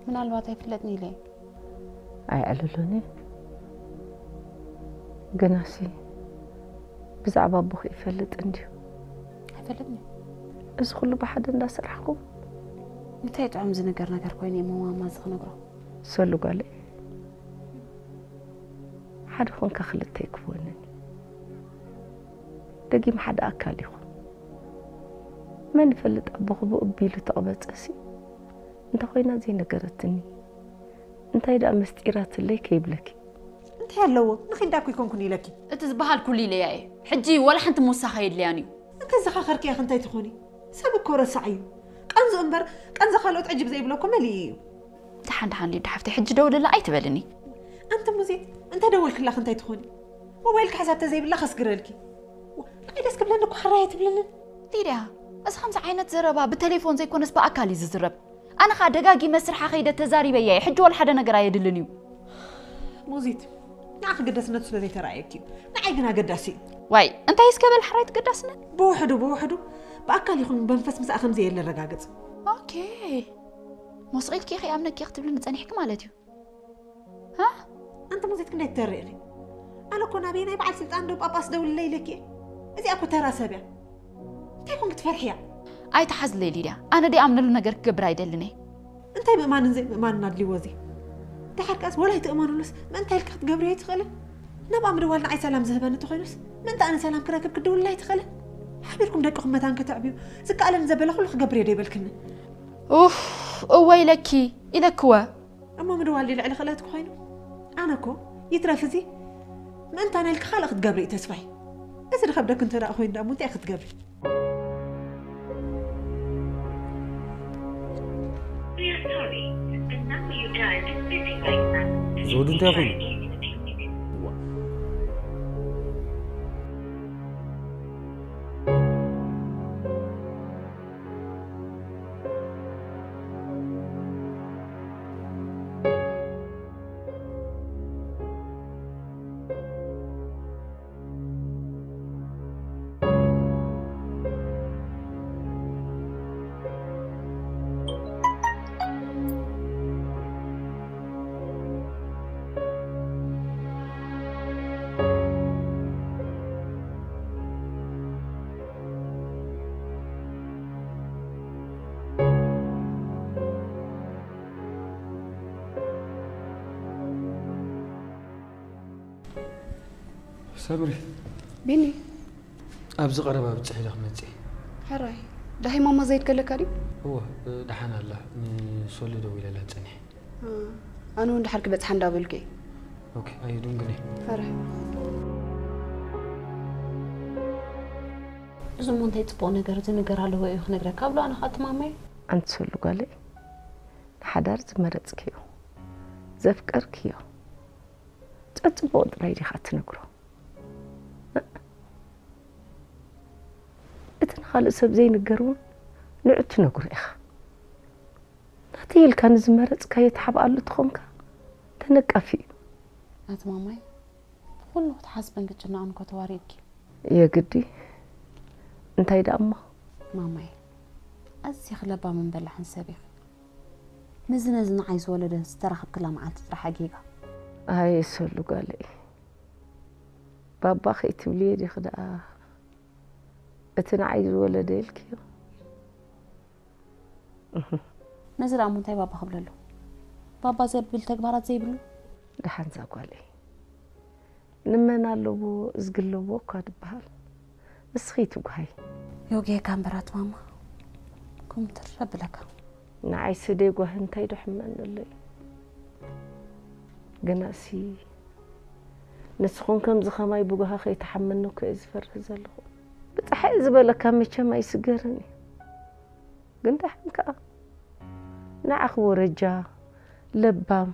ምናልባት ኣይፍለጥን ኢለ እየ። ኣይዕልሎን እየ። ግናሲ ብዛዕባ ኣቦኺ ይፈልጥ እንድዩ። ኣይፈልጥን እዩ። እዚ ኩሉ ብሓደ እንዳሰራሕኩም እንታይ ጥዑም ዝንገር ነገር ኮይኑ እየ ማማ እዚ ክነግሮ። ሰሉ ጓለይ ሓደ ኾንካ ክልተ ኣይክወንን እዩ። ደጊም ሓደ ኣካል ኢኹም። መን ይፈልጥ ኣቦኺ ብኡ ቢሉ ተቕበጸሲ እንተኾይና ዘይነገረትኒ እንታይ ደኣ ምስጢራትለይ ከይብለኪ። እንታይ ኣለዎ ንኺዳ እኮ ይኮንኩን ኢለኪ። እቲ ዝበሃል ኩሉ ኢለያ እየ ሕጂ ዋላ ሓንቲ ምውሳኽ ኣየድልያን እዩ። እንተዘኻኸርክያ ክንታይ ትኾኒ ሰብ እኮ ረሳዕ እዩ። ቃንዝኡ እምበር ቃንዛ ካልኦት ዕጅብ ዘይብሎ እኮ መሊኡ እዩ። ደሓን ደሓን ሊዱ ሓፍተይ ሕጂ ደውልላ ኣይትበልኒ። ኣንቲ ሙዜት እንተደወልክላ ክንታይ ትኾኒ? ሞባይል ክሕዛ ተዘይብላ ከስግረልኪ። ንዓይ ደስ ክብለኒ እኮ ሕራይ ኣይትብልንን። ሊድያ እዚ ከምዚ ዓይነት ዘረባ ብቴሌፎን ዘይኮነስ ብኣካል እዩ ዝዝረብ። ኣነ ኸኣ ደጋጊመ ስርሓ ከይደ ተዛሪበያ እየ። ሕጂ ወላ ሓደ ነገር ኣየድልን እዩ። ሞዚት፣ ንዓኺ ግደስነቱ ስለ ዘይተራእየኪ እዩ። ንዓይ ግን ኣገዳሲ እዩ። ዋይ እንታይ እስከ በል ሕራይ ትገዳስነት። ብውሕዱ ብውሕዱ ብኣካል ይኹን መንፈስ ምስኣ ከም ዘየለ ረጋግጽ። ኦኬ፣ ሞስቒልኪ ኢኺ ኣምነኪ ክትብልኒ ጸኒሕኪ ማለት እዩ። ሃ? ኣንቲ ሞዚት ክንደይ ትተርእ ኢኺ? ኣነ እኮ ናበየናይ በዓል ስልጣን ዶ ጳጳስ ደውልለይ ኢለኪ እየ። እዚኣ እኮ ተራ ሰብ እያ። እንታይ ኮን ክትፈርሕያ? ኣይትሓዝለይ ሊድያ፣ ኣነ ደይኣምነሉ ነገር ክገብር ኣይደልን እየ። እንታይ ምእማንን ዘይምእማንን ኣድልይዎ እዚ? ደሓር ከኣስ ወላ ኣይትእመኑሉስ ምእንታይ ኢልኪ ክትገብርዮ ኣይትኽእልን? ናብኣ ምድዋል ንዓይ ሰላም ዝህበኒ እንተኾይኑስ ምእንቲ ኣነ ሰላም ክረክብ ክትድውልላ ኣይትኽእልን? ሓቢርኩም ደቅኹም መታን ከተዕብዩ ዝከኣለኒ ዘበለ ኩሉ ክገብር እየ ዶ ኣይበልክንን? ኡፍ፣ እወ ኢለኪ፣ ኢለክወ። እሞ ምድዋል ድዩ ልዕሊ ክእለት ክኾይኑ? ኣነ እኮ ይትረፍ እዚ ምእንታና ኢልኪ ካልእ ክትገብሪ እዩ ተስፋይ። እዚ ድኸብደኪ እንተ ደኣ ኮይኑ ደኣ እሞ እንታይ ክትገብሪ? ዘውዱ እንታይ ኮይኑ? ሰምሪ ቢኒ ኣብዚ ቀረባ ብፅሕ ኢለ ክመፅእ ሕራይ ዳሂ ማማ ዘይድ ከለካ ድዩ እወ ደሓን ኣላ ንሶሊ ደው ኢለላ ፀኒሐ ኣነ እውን ድሓር ክበፅሓ እንዳበልኩ እየ ኦኬ ኣይዱን ግነ ሕራይ እዚ እሞ እንታይ ፅቡቕ ነገር እዚ ነገር ኣለዎ እዩ ክነግረካ ብሎ ኣነ ከዓ ትማመይ ኣንቲ ሶሉ ጓለይ ንሓዳር ዝመረፅክዮ ዘፍቀርክዮ ጸጽቡቕ ጥራይ ዲኻ ትነግሮ? እቲ ንኻልእ ሰብ ዘይንገር እውን ንዑ ትነግሮ ኢኻ። ናተይ ኢልካ ንዝመረጽካዮ ትሓብኣሉ ተኾንካ ተነቃፊ እዩ። ኣቲ ማማይ ብኹሉ ክትሓስብን ክትጭነቕን እኮ ተዋሪድኪ። የግዲ እንታይ ደኣ እሞ? ማማይ ኣዚኺ ለባምን በላሕን ሰብ ኢኺ። ምስዚ ነዚ ንዓይ ዝወለደ ዝተራኸብክላ መዓልቲ ጥራሕ ኣጌጋ። ኣየ ሰሉ ጓለይ፣ ባባ ከይትብልዮ ዲኺ ደኣ እቲ ንዓይ ዝወለደ ኢልክዮ? ነዚ ደኣ እሞ እንታይ ባባ ክብለሉ? ባባ ዘብል ተግባራት ዘይብሉ? ደሓን እዛ ጓለይ፣ ንመን ኣለዎ እዝጊ ኣለዎ እኳ ድበሃል። እስኺ ትጓሃይ። ዮጌካ እምበር ኣቲ ማማ። ኩምትር ኣብለካ። ንዓይሲ ደይ ጓሂ እንታይ ዶ ሕመኒ ኣሎ እዩ። ግናሲ ንስኹም ከምዚ ኸማይ ብጓሂ ከይትሓምኒ እኮ እየ ዝፈርህ ዘለኹ። ብጻሕ ዝበለካ መቸም ኣይስገርን እዩ። ግን ደሓን ከኣ ንዓኺ ወረጃ፣ ለባም፣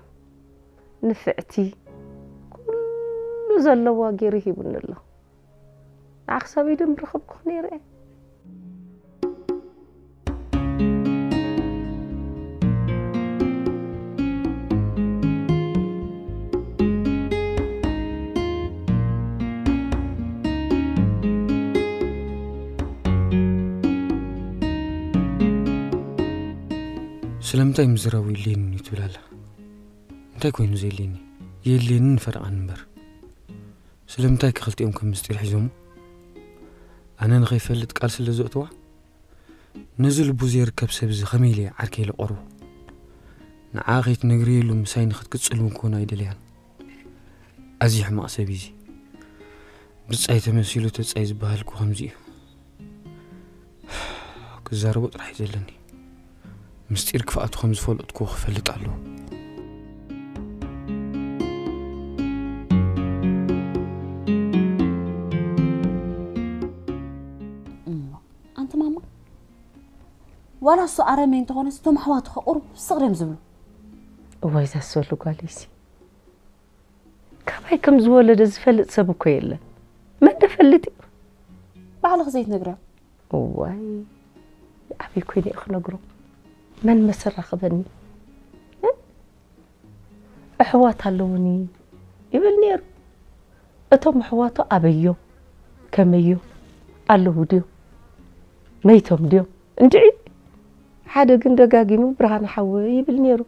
ንፍዕቲ፣ ኩሉ ዘለዋ ገይሩ ሂቡኒ ኣሎ። ንዓኺ ሰብ ኢዱ ምረኸብኩኺ ነይረ እየ። ስለምንታይ ምዝራቡ የድልየኒ እዩ ትብል ኣላ? እንታይ ኮይኑ ዘየድልየኒ? የድልየንን ፈረቓን እምበር። ስለምንታይ ከ ክልቲኦም ከም ምስጢር ሒዞሞ? ኣነ ንኸይፈልጥ ቃል ስለ ዘእተዋ? ነዚ ልቡ ዘይርከብ ሰብ እዚ ከመይ ኢለ ዓርከይ ኢለ ቀርቦ? ንዓ ከይትነግርዮ ኢሉ ምሳይ ንኽትቅጽል እውን ክኾን ኣይደለያን። ኣዝዩ ሕማቕ ሰብ እዩ እዚ። ብጻይ ተመሲሉ ተጻይ ዝበሃል እኮ ከምዚ እዩ። ክዛረቦ ጥራሕ እዩ ዘለኒ። ምስጢር ክፍኣቱ ከም ዝፈለጥኩ ክፈልጥ ኣለዎ። እሞ ኣንቲ ማማ ዋላ እሱ ኣረመይ እንተኾነስ እቶም ኣሕዋቱ ከ ቁሩብ ስቕ ድዮም ዝብሉ? እዋይ ዛሰሉ ጓለይሲ ካባይ ከም ዝወለደ ዝፈልጥ ሰብ እኮ የለን። መን ደፈልጥ እዩ? ባዕልኺ ዘይትነግርዮም። እዋይ ኣበይ ኮይነ እየ ክነግሮ? መን መሰራኽበኒ? እ? ኣሕዋት ኣለውኒ ይብል ነይሩ። እቶም ኣሕዋቱ ኣበዮም? ከመዮም? ኣለዉ ድዮም? መይቶም ድዮም? እንድዒ ሓደ ግን ደጋጊሙ ብርሃን ሓወይ ይብል ነይሩ።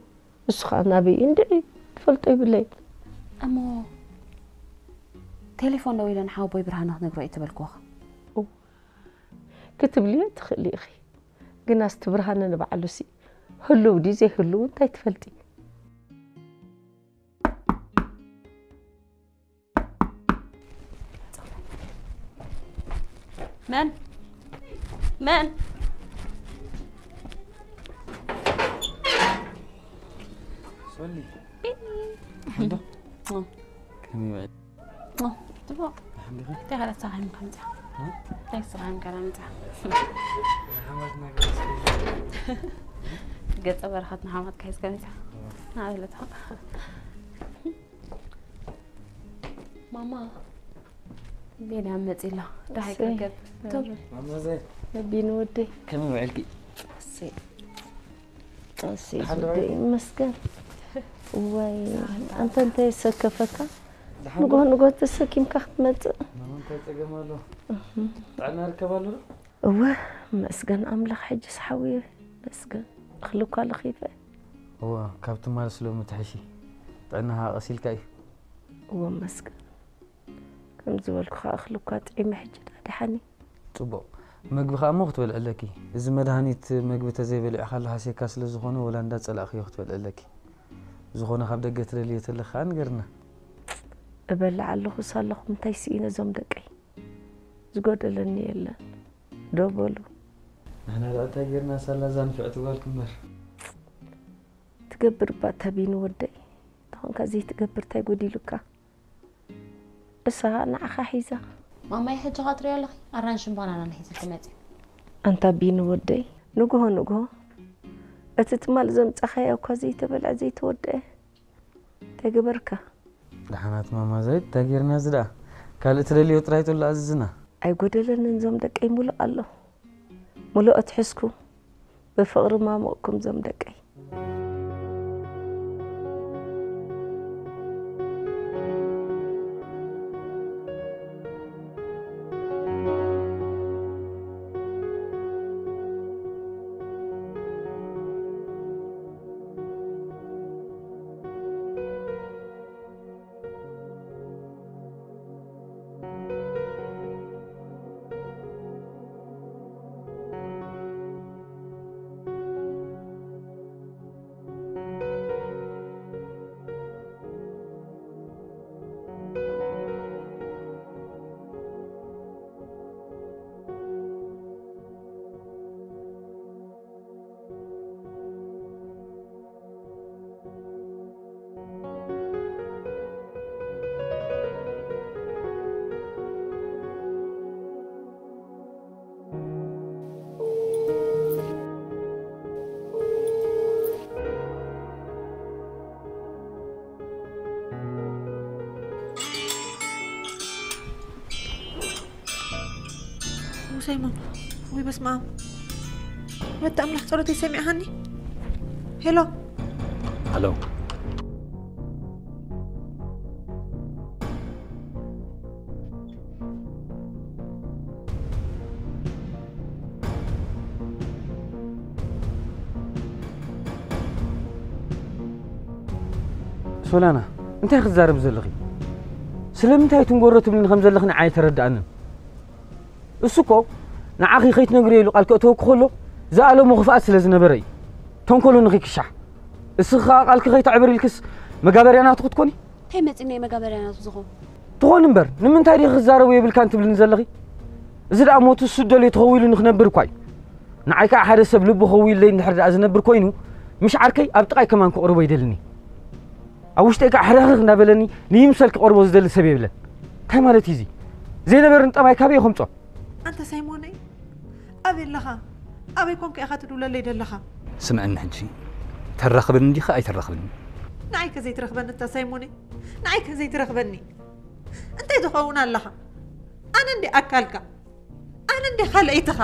እሱ ኸኣ ናበይ እንድዒ ትፈልጦ ይብለይ። እሞ ቴሌፎን ደዊለ ንሓወቦይ ብርሃነ ክነግሮ እየ ተበልክዎ። እው፣ ክትብልዮ ትኽእሊ ኢኺ። ግናስ እቲ ብርሃነ ንባዕሉሲ ህሉው ድዩ ዘይህሉው እንታይ ትፈልጢ? መን? መን? ሶሊ። ቢኒ። ሓንዶ? እ። ከመይ ውዒልኪ? እ፣ ጽቡቕ። ደሓን ዲኺ? እንታይ ካልእ ስራሕ ኢኻ ምጻእ? እ? እንታይ ስራሕ ኢኻ ምጻእ? ሓማትና ገለ ስለ ገጸ በረኸት ንሓማትካ ሒዝካ ምጻእ? እ። ናበለታ። ማማ፣ ቢንያም መጺ ኣሎ። ደሃይ እሰይ። ክርከብ። ቶም። ማማ ዘይ። ቢኒ ወደይ። ከመይ ውዒልኪ? እሰይ። እሰይ ደሓን ዶ ዝወደይ ውዒልኪ? ይመስገን። እዋይ፣ ኣንተ እንታይ የሰከፈካ? ደሓን ንጎ ዶ? ንጎ ተሰኪምካ ክትመጽእ። ማማ እንታይ ጸገም ኣሎ? እህ። ጥዕና ርከብ ኣሎ ዶ? እወ፣ መስገን ኣምላኽ፣ ሕጅስ ሓውየ፣ መስገን። እኽሊ እኳ ለኺፈ። እወ፣ ካብ ትማል ስለ ምትሕሺ፣ ጥዕናኻ ቀሲልካ እዩ። እወ፣ መስገን። ከም ዝበልኩኻ እኽሊ እኳ ጥዒመ፣ ሕጂ ደኣ ደሓን እየ። ጽቡቕ። መግቢ ኸኣ እሞ ክትበልዒ ኣለኪ። እዚ መድሃኒት መግቢ ተዘይበሊዕኻሉ ሃስየካ ስለ ዝኾነ፣ ወላ እንዳጸላእኽዮ ክትበልዒ ኣለኪ። ዝኾነ ካብ ደገ ትደልዮ ተለኺ ኸኣ ንገርና። እበልዕ ኣለኹ ሳለኹም እንታይ ስኢነ እዞም ደቀይ? ዝጎደለኒ የለን። ዶ በሉ። ንሕና ደኣ እንታይ ጌርና ሳላ እዛ ንፍዕቲ ጓልኪ እምበር። ትገብር እባ እታ ቢኒ ወደይ። ተኾንካ ዘይትገብር እንታይ ጎዲሉካ? እሳ ንዓኻ ሒዛ። ማማይ ሕጂ ኸኣ ትሪኦ ኣለኺ? ኣራንሽን ባናናን ሒዘ ክመጽእ። ኣንታ ቢኒ ወደይ፣ ንግሆ ንግሆ እቲ ትማል ዘምጻኻዮ እኳ ዘይተበልዐ ዘይተወደአ። እንታይ ገበርካ? ደሓናት ማማ ዘይት፣ እንታይ ጌርና እዚ ደኣ? ካልእ ትደልዮ ጥራይ ቶሎ ኣዝዝና። ኣይጎደለንን ዞም ደቀይ፣ ሙሉእ ኣሎ። ሙሉእ ኣትሕዝኩ፣ ብፍቕሪ ማሞቕኩም ዞም ደቀይ። ሳይሞን፣ ወይ በስመ ኣብ። ወዲ ኣምላኽ፣ ጸሎተይ ሰሚዕሃኒ። ሄሎ። ሄሎ። ሶላና፣ እንታይ ክትዛረቢ ዘለኺ? ስለምንታይ ትንጎሮ ትብልኒ ከም ዘለኽኒ ኣይተረድኣንን። እሱ እኮ ንዓኺ ከይትነግርዮ ኢሉ ቃል ከእተወኪ ከሎ ዝኣለሞ ክፍኣት ስለ ዝነበረ እዩ። ተንኮሉ ንኺክሻሕ። እስኺ ኸኣ ቃልኪ ከይተዕብር ኢልክስ መጋበርያ ናቱ ክትኮኒ? እንታይ መጺኒ እየ መጋበርያ ናቱ ዝኾን? ትኾን እምበር፣ ንምንታይ ዲኺ ክዛረቦ የብልካን ትብልኒ ዘለኺ? እዚ ደኣ ሞቱ እሱ ደልዮ ተኸዊሉ ንኽነብር እኳ እዩ። ንዓይ ከኣ ሓደ ሰብ ልቡ ከዊለይ እንድሕር ደኣ ዝነብር ኮይኑ፣ ምሽ ዓርከይ ኣብ ጥቓይ ከማን ክቕርቦ ይደልኒ። ኣብ ውሽጠይ ከኣ ሕርኽርኽ እንዳበለኒ ንይምሰል ክቐርቦ ዝደሊ ሰብ የብለን። እንታይ ማለት እዩ እዚ? ዘይነበርኒ ጠባይ ካበይ ከምጾ? ኣንታ ሳይሞነይ፣ ኣበይ ኣለኻ? ኣበይ ኮንካ ኢኻ ትድውለለይ ደለኻ? ስምዕኒ ሕጂ፣ ተራኽብኒ ዲኻ ኣይተራኽብኒ? ንዓይ ከ ዘይትረኽበኒ እታ ሳይሞነይ? ንዓይ ከ ዘይትረኽበኒ? እንታይ ትኸውን ኣለኻ? ኣነ እንደ ኣካልካ፣ ኣነ እንደ ካልኣይትኻ።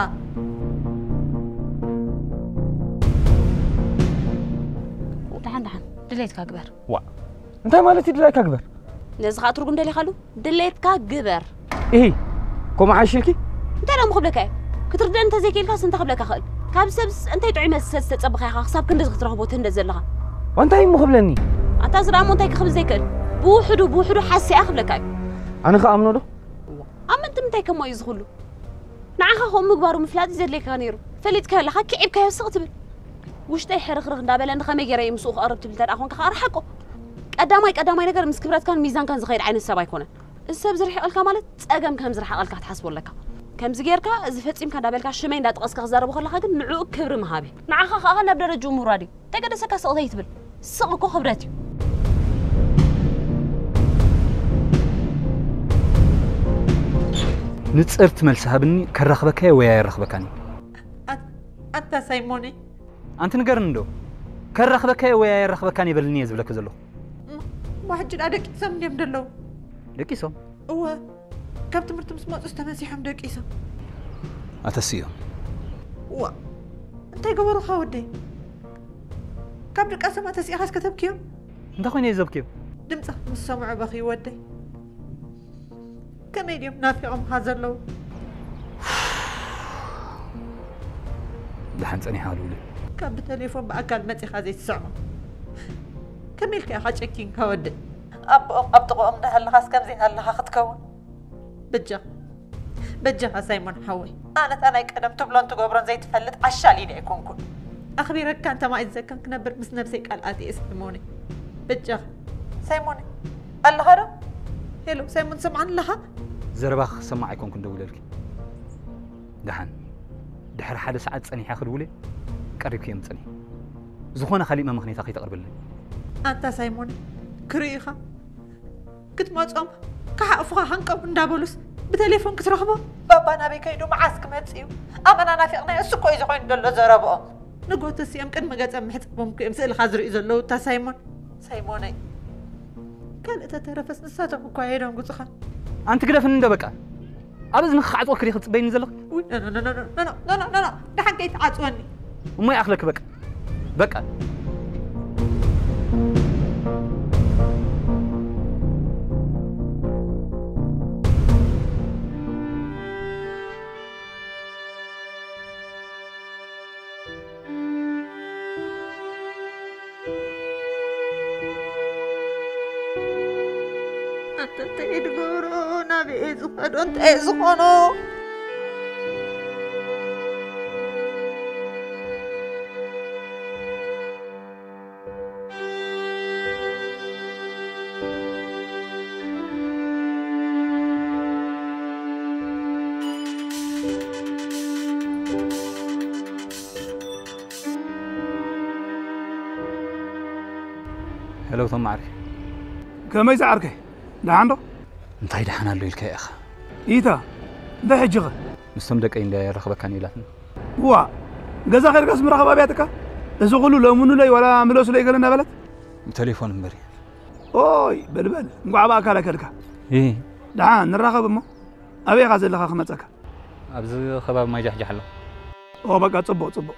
ድሌትካ ግበር። ዋ እንታይ ማለት እዩ ድላይካ ግበር? ነዚ ከዓ ትርጉም ደሊኻሉ? ድሌትካ ግበር። ኢሂ ከምኡ ሓይሽልኪ? እንታይ ደሞ ክብለካ እየ? ክትርድእን እንተዘይክኢልካስ እንታይ ክብለካ ክእል? ካብ ሰብስ እንታይ ጥዑይ መስሰ ዝተጸበኻ ኢኻ ክሳብ ክንድዚ ክትረኽቦ ትህንደ ዘለኻ? እንታይ እሞ ክብለኒ? ኣታ እዚ ደኣ እሞ እንታይ ክኽብል ዘይክእል? ብውሕዱ ብውሕዱ ሓስያ ክብለካ እዩ። ኣነ ክኣምኖ ዶ? ኣብ ምንታይ ከምኡ እዩ ዝኽሉ? ንዓኻ ከምኡ ምግባሩ ምፍላጥ እዩ ዘድልየካ ነይሩ። ፈሊጥካዮ ኣለኻ፣ ክዒብካዮ ስቕ ትብል። ውሽጠይ ሕርኽርኽ እንዳበለኒ ከመይ ገይረ እየ ምስኡ ክቐርብ ትብል እንተ ደኣ ኾንካ ከኣ ርሓቆ። ቀዳማይ ቀዳማይ ነገር ምስ ክብረትካን ሚዛንካን ዝኸይድ ዓይነት ሰብ ኣይኮነን። እዚ ሰብ ዝርሒቐልካ ማለት ጸገም ከም ዝረሓቐልካ ክትሓስቦ ኣለካ። ከምዚ ጌርካ እዚ ፈጺምካ እንዳበልካ ሽመይ እንዳጠቐስካ ክዛረቦ ከለኻ ግን ንዕኡ ክብሪ ምሃብ እዩ። ንዓኻ ከኣ ናብ ደረጅኡ ምውራድ እዩ። ተገደሰካ ስቕ ዘይትብል ስቕ እኮ ክብረት እዩ። ንጽርቲ መልሲ ሃብኒ። ከራኽበካየ ወይ ኣየራኽበካን እዩ። ኣታ ሳይሞነይ ኣንቲ ንገርኒ እንዶ ከራኽበካየ ወይ ኣየራኽበካን እየ በልኒ እየ ዝብለኪ ዘለኹ። እሞ ሕጂ ደኣ ደቂሶም እንድዮም ዘለዉ። ደቂሶም? እወ ካብ ትምህርቲ ምስ መጹስ ተመሲሖም ደቂሶም። ኣተስዮም። እዋ እንታይ ገበሩኻ ወደይ? ካብ ድቃሶም ኣተሲእኻስ ከተብክዮም? እንታይ ኮይነ እየ ዘብክዮም? ድምፅኻ ምስ ሰምዑ በኽዩ ወደይ። ከመይ ድዮም ናፊቖምኻ ዘለዉ? ደሓን ፀኒሓ ኣሉለ። ካብ ብተሌፎን ብኣካል መፂኻ ዘይትስዕሞም ከመይ ኢልካ ኢኻ ጨኪንካ ወደይ? ኣቦኦም ኣብ ጥቕኦም እንዳሃለኻስ ከምዚ ሃለኻ ክትከውን? በጃኻ በጃኻ ሳይሞን ሓወይ፣ ኣነ እታ ናይ ቀደም ትብሎን ትገብሮን ዘይትፈልጥ ዓሻ ሊድያ ኣይኮንኩን። ኣኽቢረካን ተማኢዘካን ክነብር ምስ ነብሰይ ቃል ኣትየ ሳይሞነይ። በጃኻ ሳይሞነይ ኣለኻ ዶ? ሄሎ ሳይሞን ትሰምዓኒ ኣለኻ? ዘረባኺ ክሰማዕ ኣይኮንኩን ደዊለልኪ። ደሓን ድሕሪ ሓደ ሰዓት ጸኒሐ ክድውል እየ። ቀሪብኪ እየ ምጽንሒ። ዝኾነ ካሊእ መመኽነይታ ከይተቕርብለይ። ኣንታ ሳይሞነይ ክርእዩኻ ክትመጾም ክሓቕፉኻ ሃንቀው እንዳበሉስ ብቴሌፎን ክትረኽቦ? ባባ ናበይ ከይዱ መዓስ ክመጽእ እዩ? ኣመና ናፊቕናዮ እሱ እኮ እዩ ዝኾይኑ ዘሎ ዘረብኦም። ንጎ ተሲኦም ቅድሚ ገጸ ምሕጻቦም እኮ እዮም ስእልኻ ዝርእዩ ዘለዉ እታ ሳይሞን። ሳይሞነይ ካልእ ተተረፈስ ንሳቶም እኳ የደንጉጹኻ። ኣንቲ ግደፍኒ እንዶ በቃ። ኣብ እዝንኺ ክዓጽወኪ ዲኺ ትጽበይኒ ዘለኺ? ውይ፣ ኖ፣ ኖ፣ ኖ፣ ኖ፣ ኖ፣ ኖ፣ ኖ፣ ኖ፣ ኖ፣ ደሓን ከይትዓጽወኒ። እሞ ይኣኽለኪ በቃ። በቃ። ኣንተ እንታይ እየ ዝገብሮ? ናበይ እየ ዝኸዶ? እንታይ እየ ዝኾኖ? ሄሎ ቶም ዓርከይ። ከመይ ዝዓርከይ? ደሓን ዶ? እንታይ ደሓን ኣሎ ኢልካ ኢኻ? ኢታ፣ እንታይ ሕጂ ኸ? ምስቶም ደቀይ እንድያ የራኽበካኒ ኢላትኒ። እዋ፣ ገዛ ኸይድካስ ምራኸብ ኣብያትካ? እዚ ኹሉ ለምኑለይ ዋላ ምለሱለይ ገለ እናበለት? ብቴሌፎን እምበር። ኦይ፣ በል በል፣ እንቋዕ ብኣካል ኣከልካ። ይህ ደሓን ንራኸብ እሞ፣ ኣበይ ኢኻ ዘለኻ ክመጸካ? ኣብዚ ከባቢ ማይ ጃሕጃሕ ኣሎ። ኦ በቃ ጽቡቕ ጽቡቕ።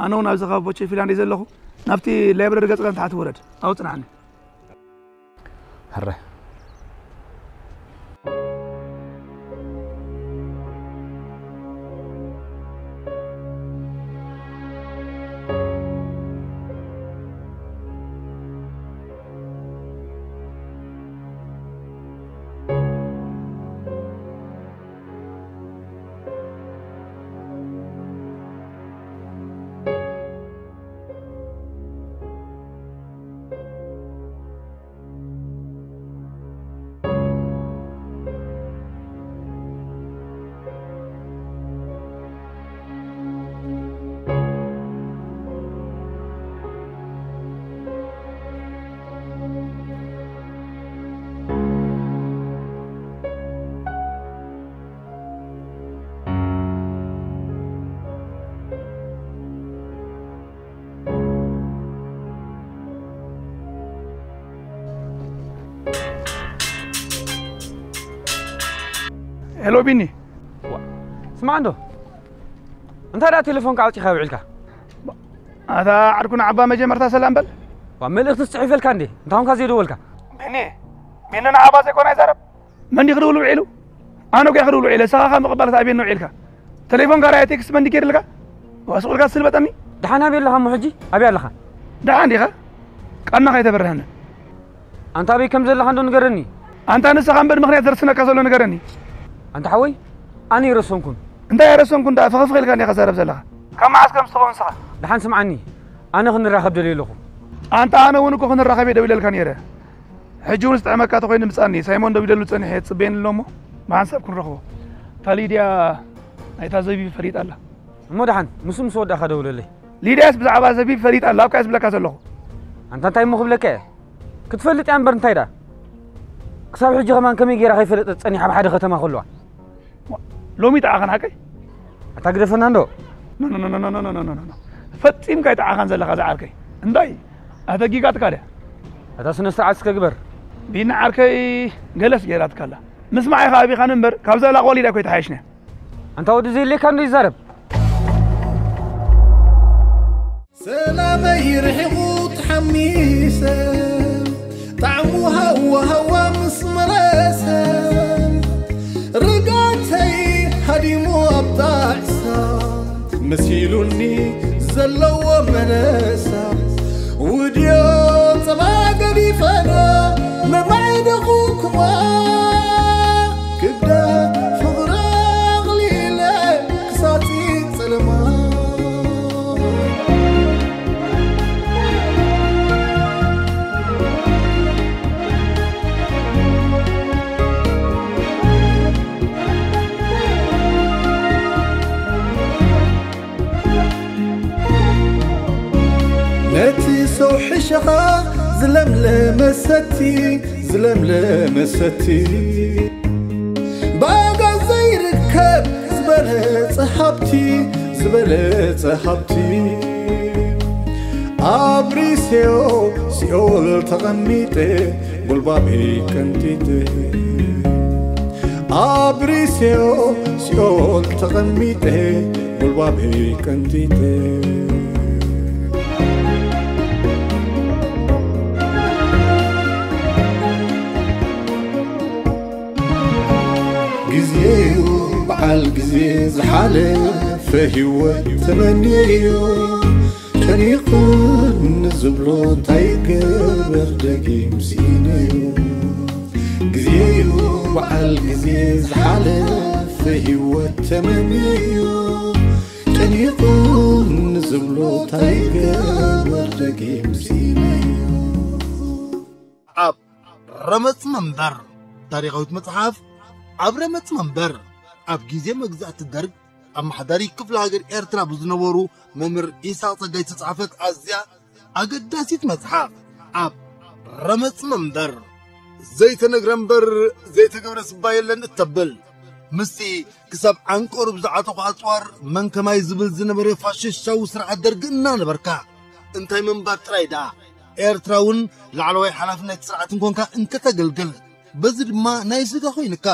ኣነ እውን ኣብዚ ከባቢ ቦቼ ፊላንዴ ዘለኹ ናብቲ ላይብረሪ ገጽ ንታሕቲ ውረድ። ኣብኡ ጽንዓኒ። ሕረ ሄሎ ቢኒ። ስማዕ እንዶ እንታይ ደኣ ቴሌፎንካ ኣውጺኻ ውዒልካ? ኣታ ዓርኩ ንዓባ መጀመርታ ሰላም በል። ኣብ መልእኽቲ ጽሒፈልካ እንዴ? እንታይ ኾንካ ዘይደወልካ? ቢኒ፣ ቢኒ ንዓባ ዘይኮነ ኣይዛረብ። መን ድዩ ክድውል ውዒሉ? ኣነ እኮ እየ ክድውል ውዒለ። ንስኻ ካብ ምቕባል ኣበየን ውዒልካ? ቴሌፎን ጋር ቴክስት መን ድዩ ገይርልካ? ዋስ ቁልካ ትስልበጠኒ? ደሓን ኣበይ ኣለኻ እሞ ሕጂ? ኣበይ ኣለኻ? ደሓን ዲኻ? ቃልና ከይተበርሃነ። ኣንታ ኣበይ ከም ዘለኻ እንዶ ንገረኒ። ኣንታ ንስኻ እምበር ምኽንያት ዘርስነካ ዘሎ ንገረኒ። ኣንታ ሓወይ፣ ኣነ ይረሰንኩን። እንታይ ኣይረሰንኩን ደኣ? ፍኽፍኽ ኢልካ እንዲኻ ትዛረብ ዘለኻ። ካብ መዓስ ከም ዝኸውን ንስኻ? ደሓን ስምዓኒ። ኣነ ክንራኸብ ደልየ ኣለኹ። ኣንታ ኣነ እውን እኮ ክንራኸብ እየ ደው ኢለልካ ነይረ። ሕጂ እውን ዝጥዕመካ ተኾይኑ ምጻኒ። ሳይሞን ደው ኢለሉ ጸኒሐ እየ፣ ጽበየኒ ኣሎ እሞ ብሓንሳብ ክንረኽቦ። እታ ሊድያ ናይታ ዘቢብ ፈሊጣ ኣላ። እሞ ደሓን ምስ ምስ ወዳእካ ደውለለይ። ሊድያስ ብዛዕባ ዘቢብ ፈሊጣ ኣላ፣ ኣብካ እየ ዝብለካ ዘለኹ። ኣንታ እንታይ እሞ ክብለካ እየ? ክትፈልጥ እያ እምበር እንታይ ደኣ? ክሳብ ሕጂ ከማን ከመይ ገይራ ከይፈለጠት ጸኒሓ ኣብ ሓደ ከተማ ከለዋ? ዋ፣ ሎሚ ይጥዓኸን ሓቀይ? ኣታ ግደፈና እንዶ። ኖ፣ ኖ፣ ኖ፣ ኖ። ፈጺምካ ኣይጥዓኻን ዘለኻ ዝዓርከይ። እንታይ? ኣተጊጋትካ ድያ? ኣታ ስነ ስርዓት እስከ ግበር። ቢኒ ዓርከይ ገለስ ገይራትካ ኣላ። ምስማዕ ኢኻ ኣቢኻኒ እምበር ካብዛ ላቕ ወሊዳ እኮ ኣይተሓየሽና። ኣንታ ወዲ ዘየድልየካ እንዶ ይዛረብ። ሰላመይ ርሒቑ ተሓሚሰ፣ ጣዕሙ ሃዋ ሃዋ ምስ መለሰ፣ ርግኣተይ ሃዲሙ ኣብ ጣዕሳ፣ መሲሉኒ ዘለዎ መለሳ፣ ውድዮ ጸባ ገዲፈና፣ መማዕደኹኩማ ክብዳ ፍቕሪ ኣቕሊለ፣ ክሳብ ጸለማ። ነቲ ሰው ሕሸኻ ዝለምለመ ሰቲ፣ ዝለምለመ ሰቲ። ብኣጋ ዘይርከብ ዝበለጸ ሃብቲ፣ ዝበለጸ ሃብቲ። ኣብሪሴዮ ሲኦል ተቐሚጠ፣ ጎልባበይ ቀንጢጠ። ኣብሪሴዮ ሲኦል ተቐሚጠ፣ ጎልባበይ ቀንጢጠ። ግዜዩ በዓል ግዜ ዝሓለፈ ህይወት ተመንየዮ። ጨኒቑኒ ዝብሎ እንታይ ገበር ደጊም ስኢነዮ። ግዜዩ በዓል ግዜ ዝሓለፈ ህይወት ተመንየዮ። ጨኒቑኒ ዝብሎ እንታይ ገበር ደጊም ስኢነዮ። ኣብ ረመጽ መንበር። ታሪኻዊት መጽሓፍ ኣብ ረመጽ መንበር። ኣብ ግዜ መግዛእቲ ደርግ ኣመሓዳሪ ክፍለ ሃገር ኤርትራ ብዝነበሩ መምህር ኢሳቕ ጸጋይ ዝተጻሕፈት ኣዝያ ኣገዳሲት መጽሓፍ ኣብ ረመጽ መንበር። ዘይተነግረ እምበር ዘይተገብረ ስባ የለን እተብል ምስቲ ክሳብ ዓንቀሩ ብዝዓጠቑ ኣጽዋር መን ከማይ ዝብል ዝነበረ ፋሽስታዊ ስርዓት ደርግ እናነበርካ እንታይ ምንባር ጥራይ ደኣ ኤርትራ እውን ላዕለዋይ ሓላፍነት ስርዓት እንኮንካ እንከተገልግል በዚ ድማ ናይ ስጋ ኮይንካ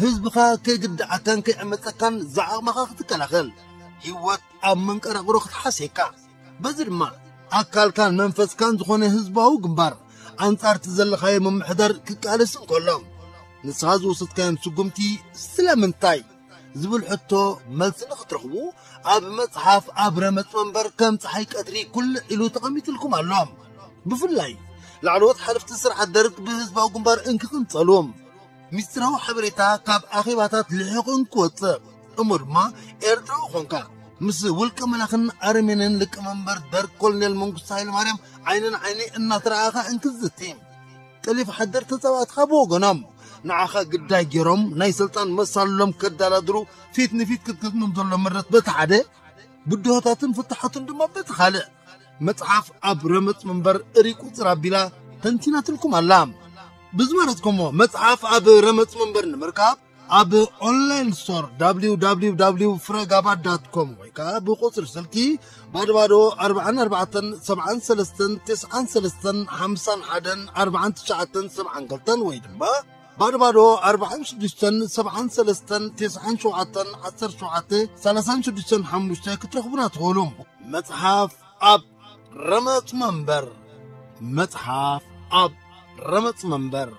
ህዝብኻ ከይግድዓካን ከይዕመጸካን ዝዓቕምኻ ክትከላኸል ህይወት ኣብ መንቀራቕሮ ክትሓስየካ በዚ ድማ ኣካልካን መንፈስካን ዝኾነ ህዝባዊ ግንባር ኣንጻርቲ ዘለኻዮ ምምሕዳር ክቃለስ እንከሎ ንስኻ ዝወሰድካዮም ስጉምቲ ስለምንታይ ዝብል ሕቶ መልሲ ንኽትረኽቡ ኣብ መጽሓፍ ኣብ ረመጽ መንበር ከም ጸሓይ ቀትሪ ኩልዕ ኢሉ ተቐሚጥልኩም ኣሎ። ብፍላይ ላዕለዎት ሓለፍቲ ስርዓት ደርግ ብህዝባዊ ግንባር እንክቕንጸሉ ሚስጥራዊ ሓበሬታ ካብ ኣኼባታት ልሒቑ እንክወጽእ እሞ ድማ ኤርትራዊ ኾንካ ምስ ውልቀ መላኽን ኣረሜንን ሊቀመንበር ደርግ ኮሎኔል መንግስቱ ሃይለማርያም ዓይኒ ንዓይኒ እናተረኣኻ እንክዝቲ ቀሊፍ ሓደር ተጻባእትኻ ብወገኖም ንዓኻ ግዳይ ገይሮም ናይ ስልጣን መሳልሎም ከዳላድሩ ፊት ንፊት ክትገጥሞም ዘሎ ምረት በቲ ሓደ ብድሆታትን ፍታሓቱን ድማ በቲ ካልእ መጽሓፍ ኣብ ረመጽ መንበር እሪ ቁጽር ኣቢላ ተንቲናትልኩም ኣላ። ብዝመረጽኩሞ መጽሓፍ ኣብ ረመጽ መንበር ንምርካብ ኣብ ኦንላይን ስቶር www ፍረጋባ ዳት ኮም ወይ ከዓ ብቁጽሪ ስልኪ ባዶ ባዶ ኣርባዓን ኣርባዕተን ሰብዓን ሰለስተን ተስዓን ሰለስተን ሓምሳን ሓደን ኣርባዓን ትሽዓተን ሰብዓን ክልተን ወይ ድማ ባዶ ባዶ ኣርባዓን ሽዱሽተን ሰብዓን ሰለስተን ተስዓን ሸውዓተን ዓሰርተ ሸውዓተ ሰላሳን ሽዱሽተን ሓሙሽተ ክትረኽቡና ትኽእሉ። መጽሓፍ ኣብ ረመጽ መንበር። መጽሓፍ ኣብ ረመጽ መንበር።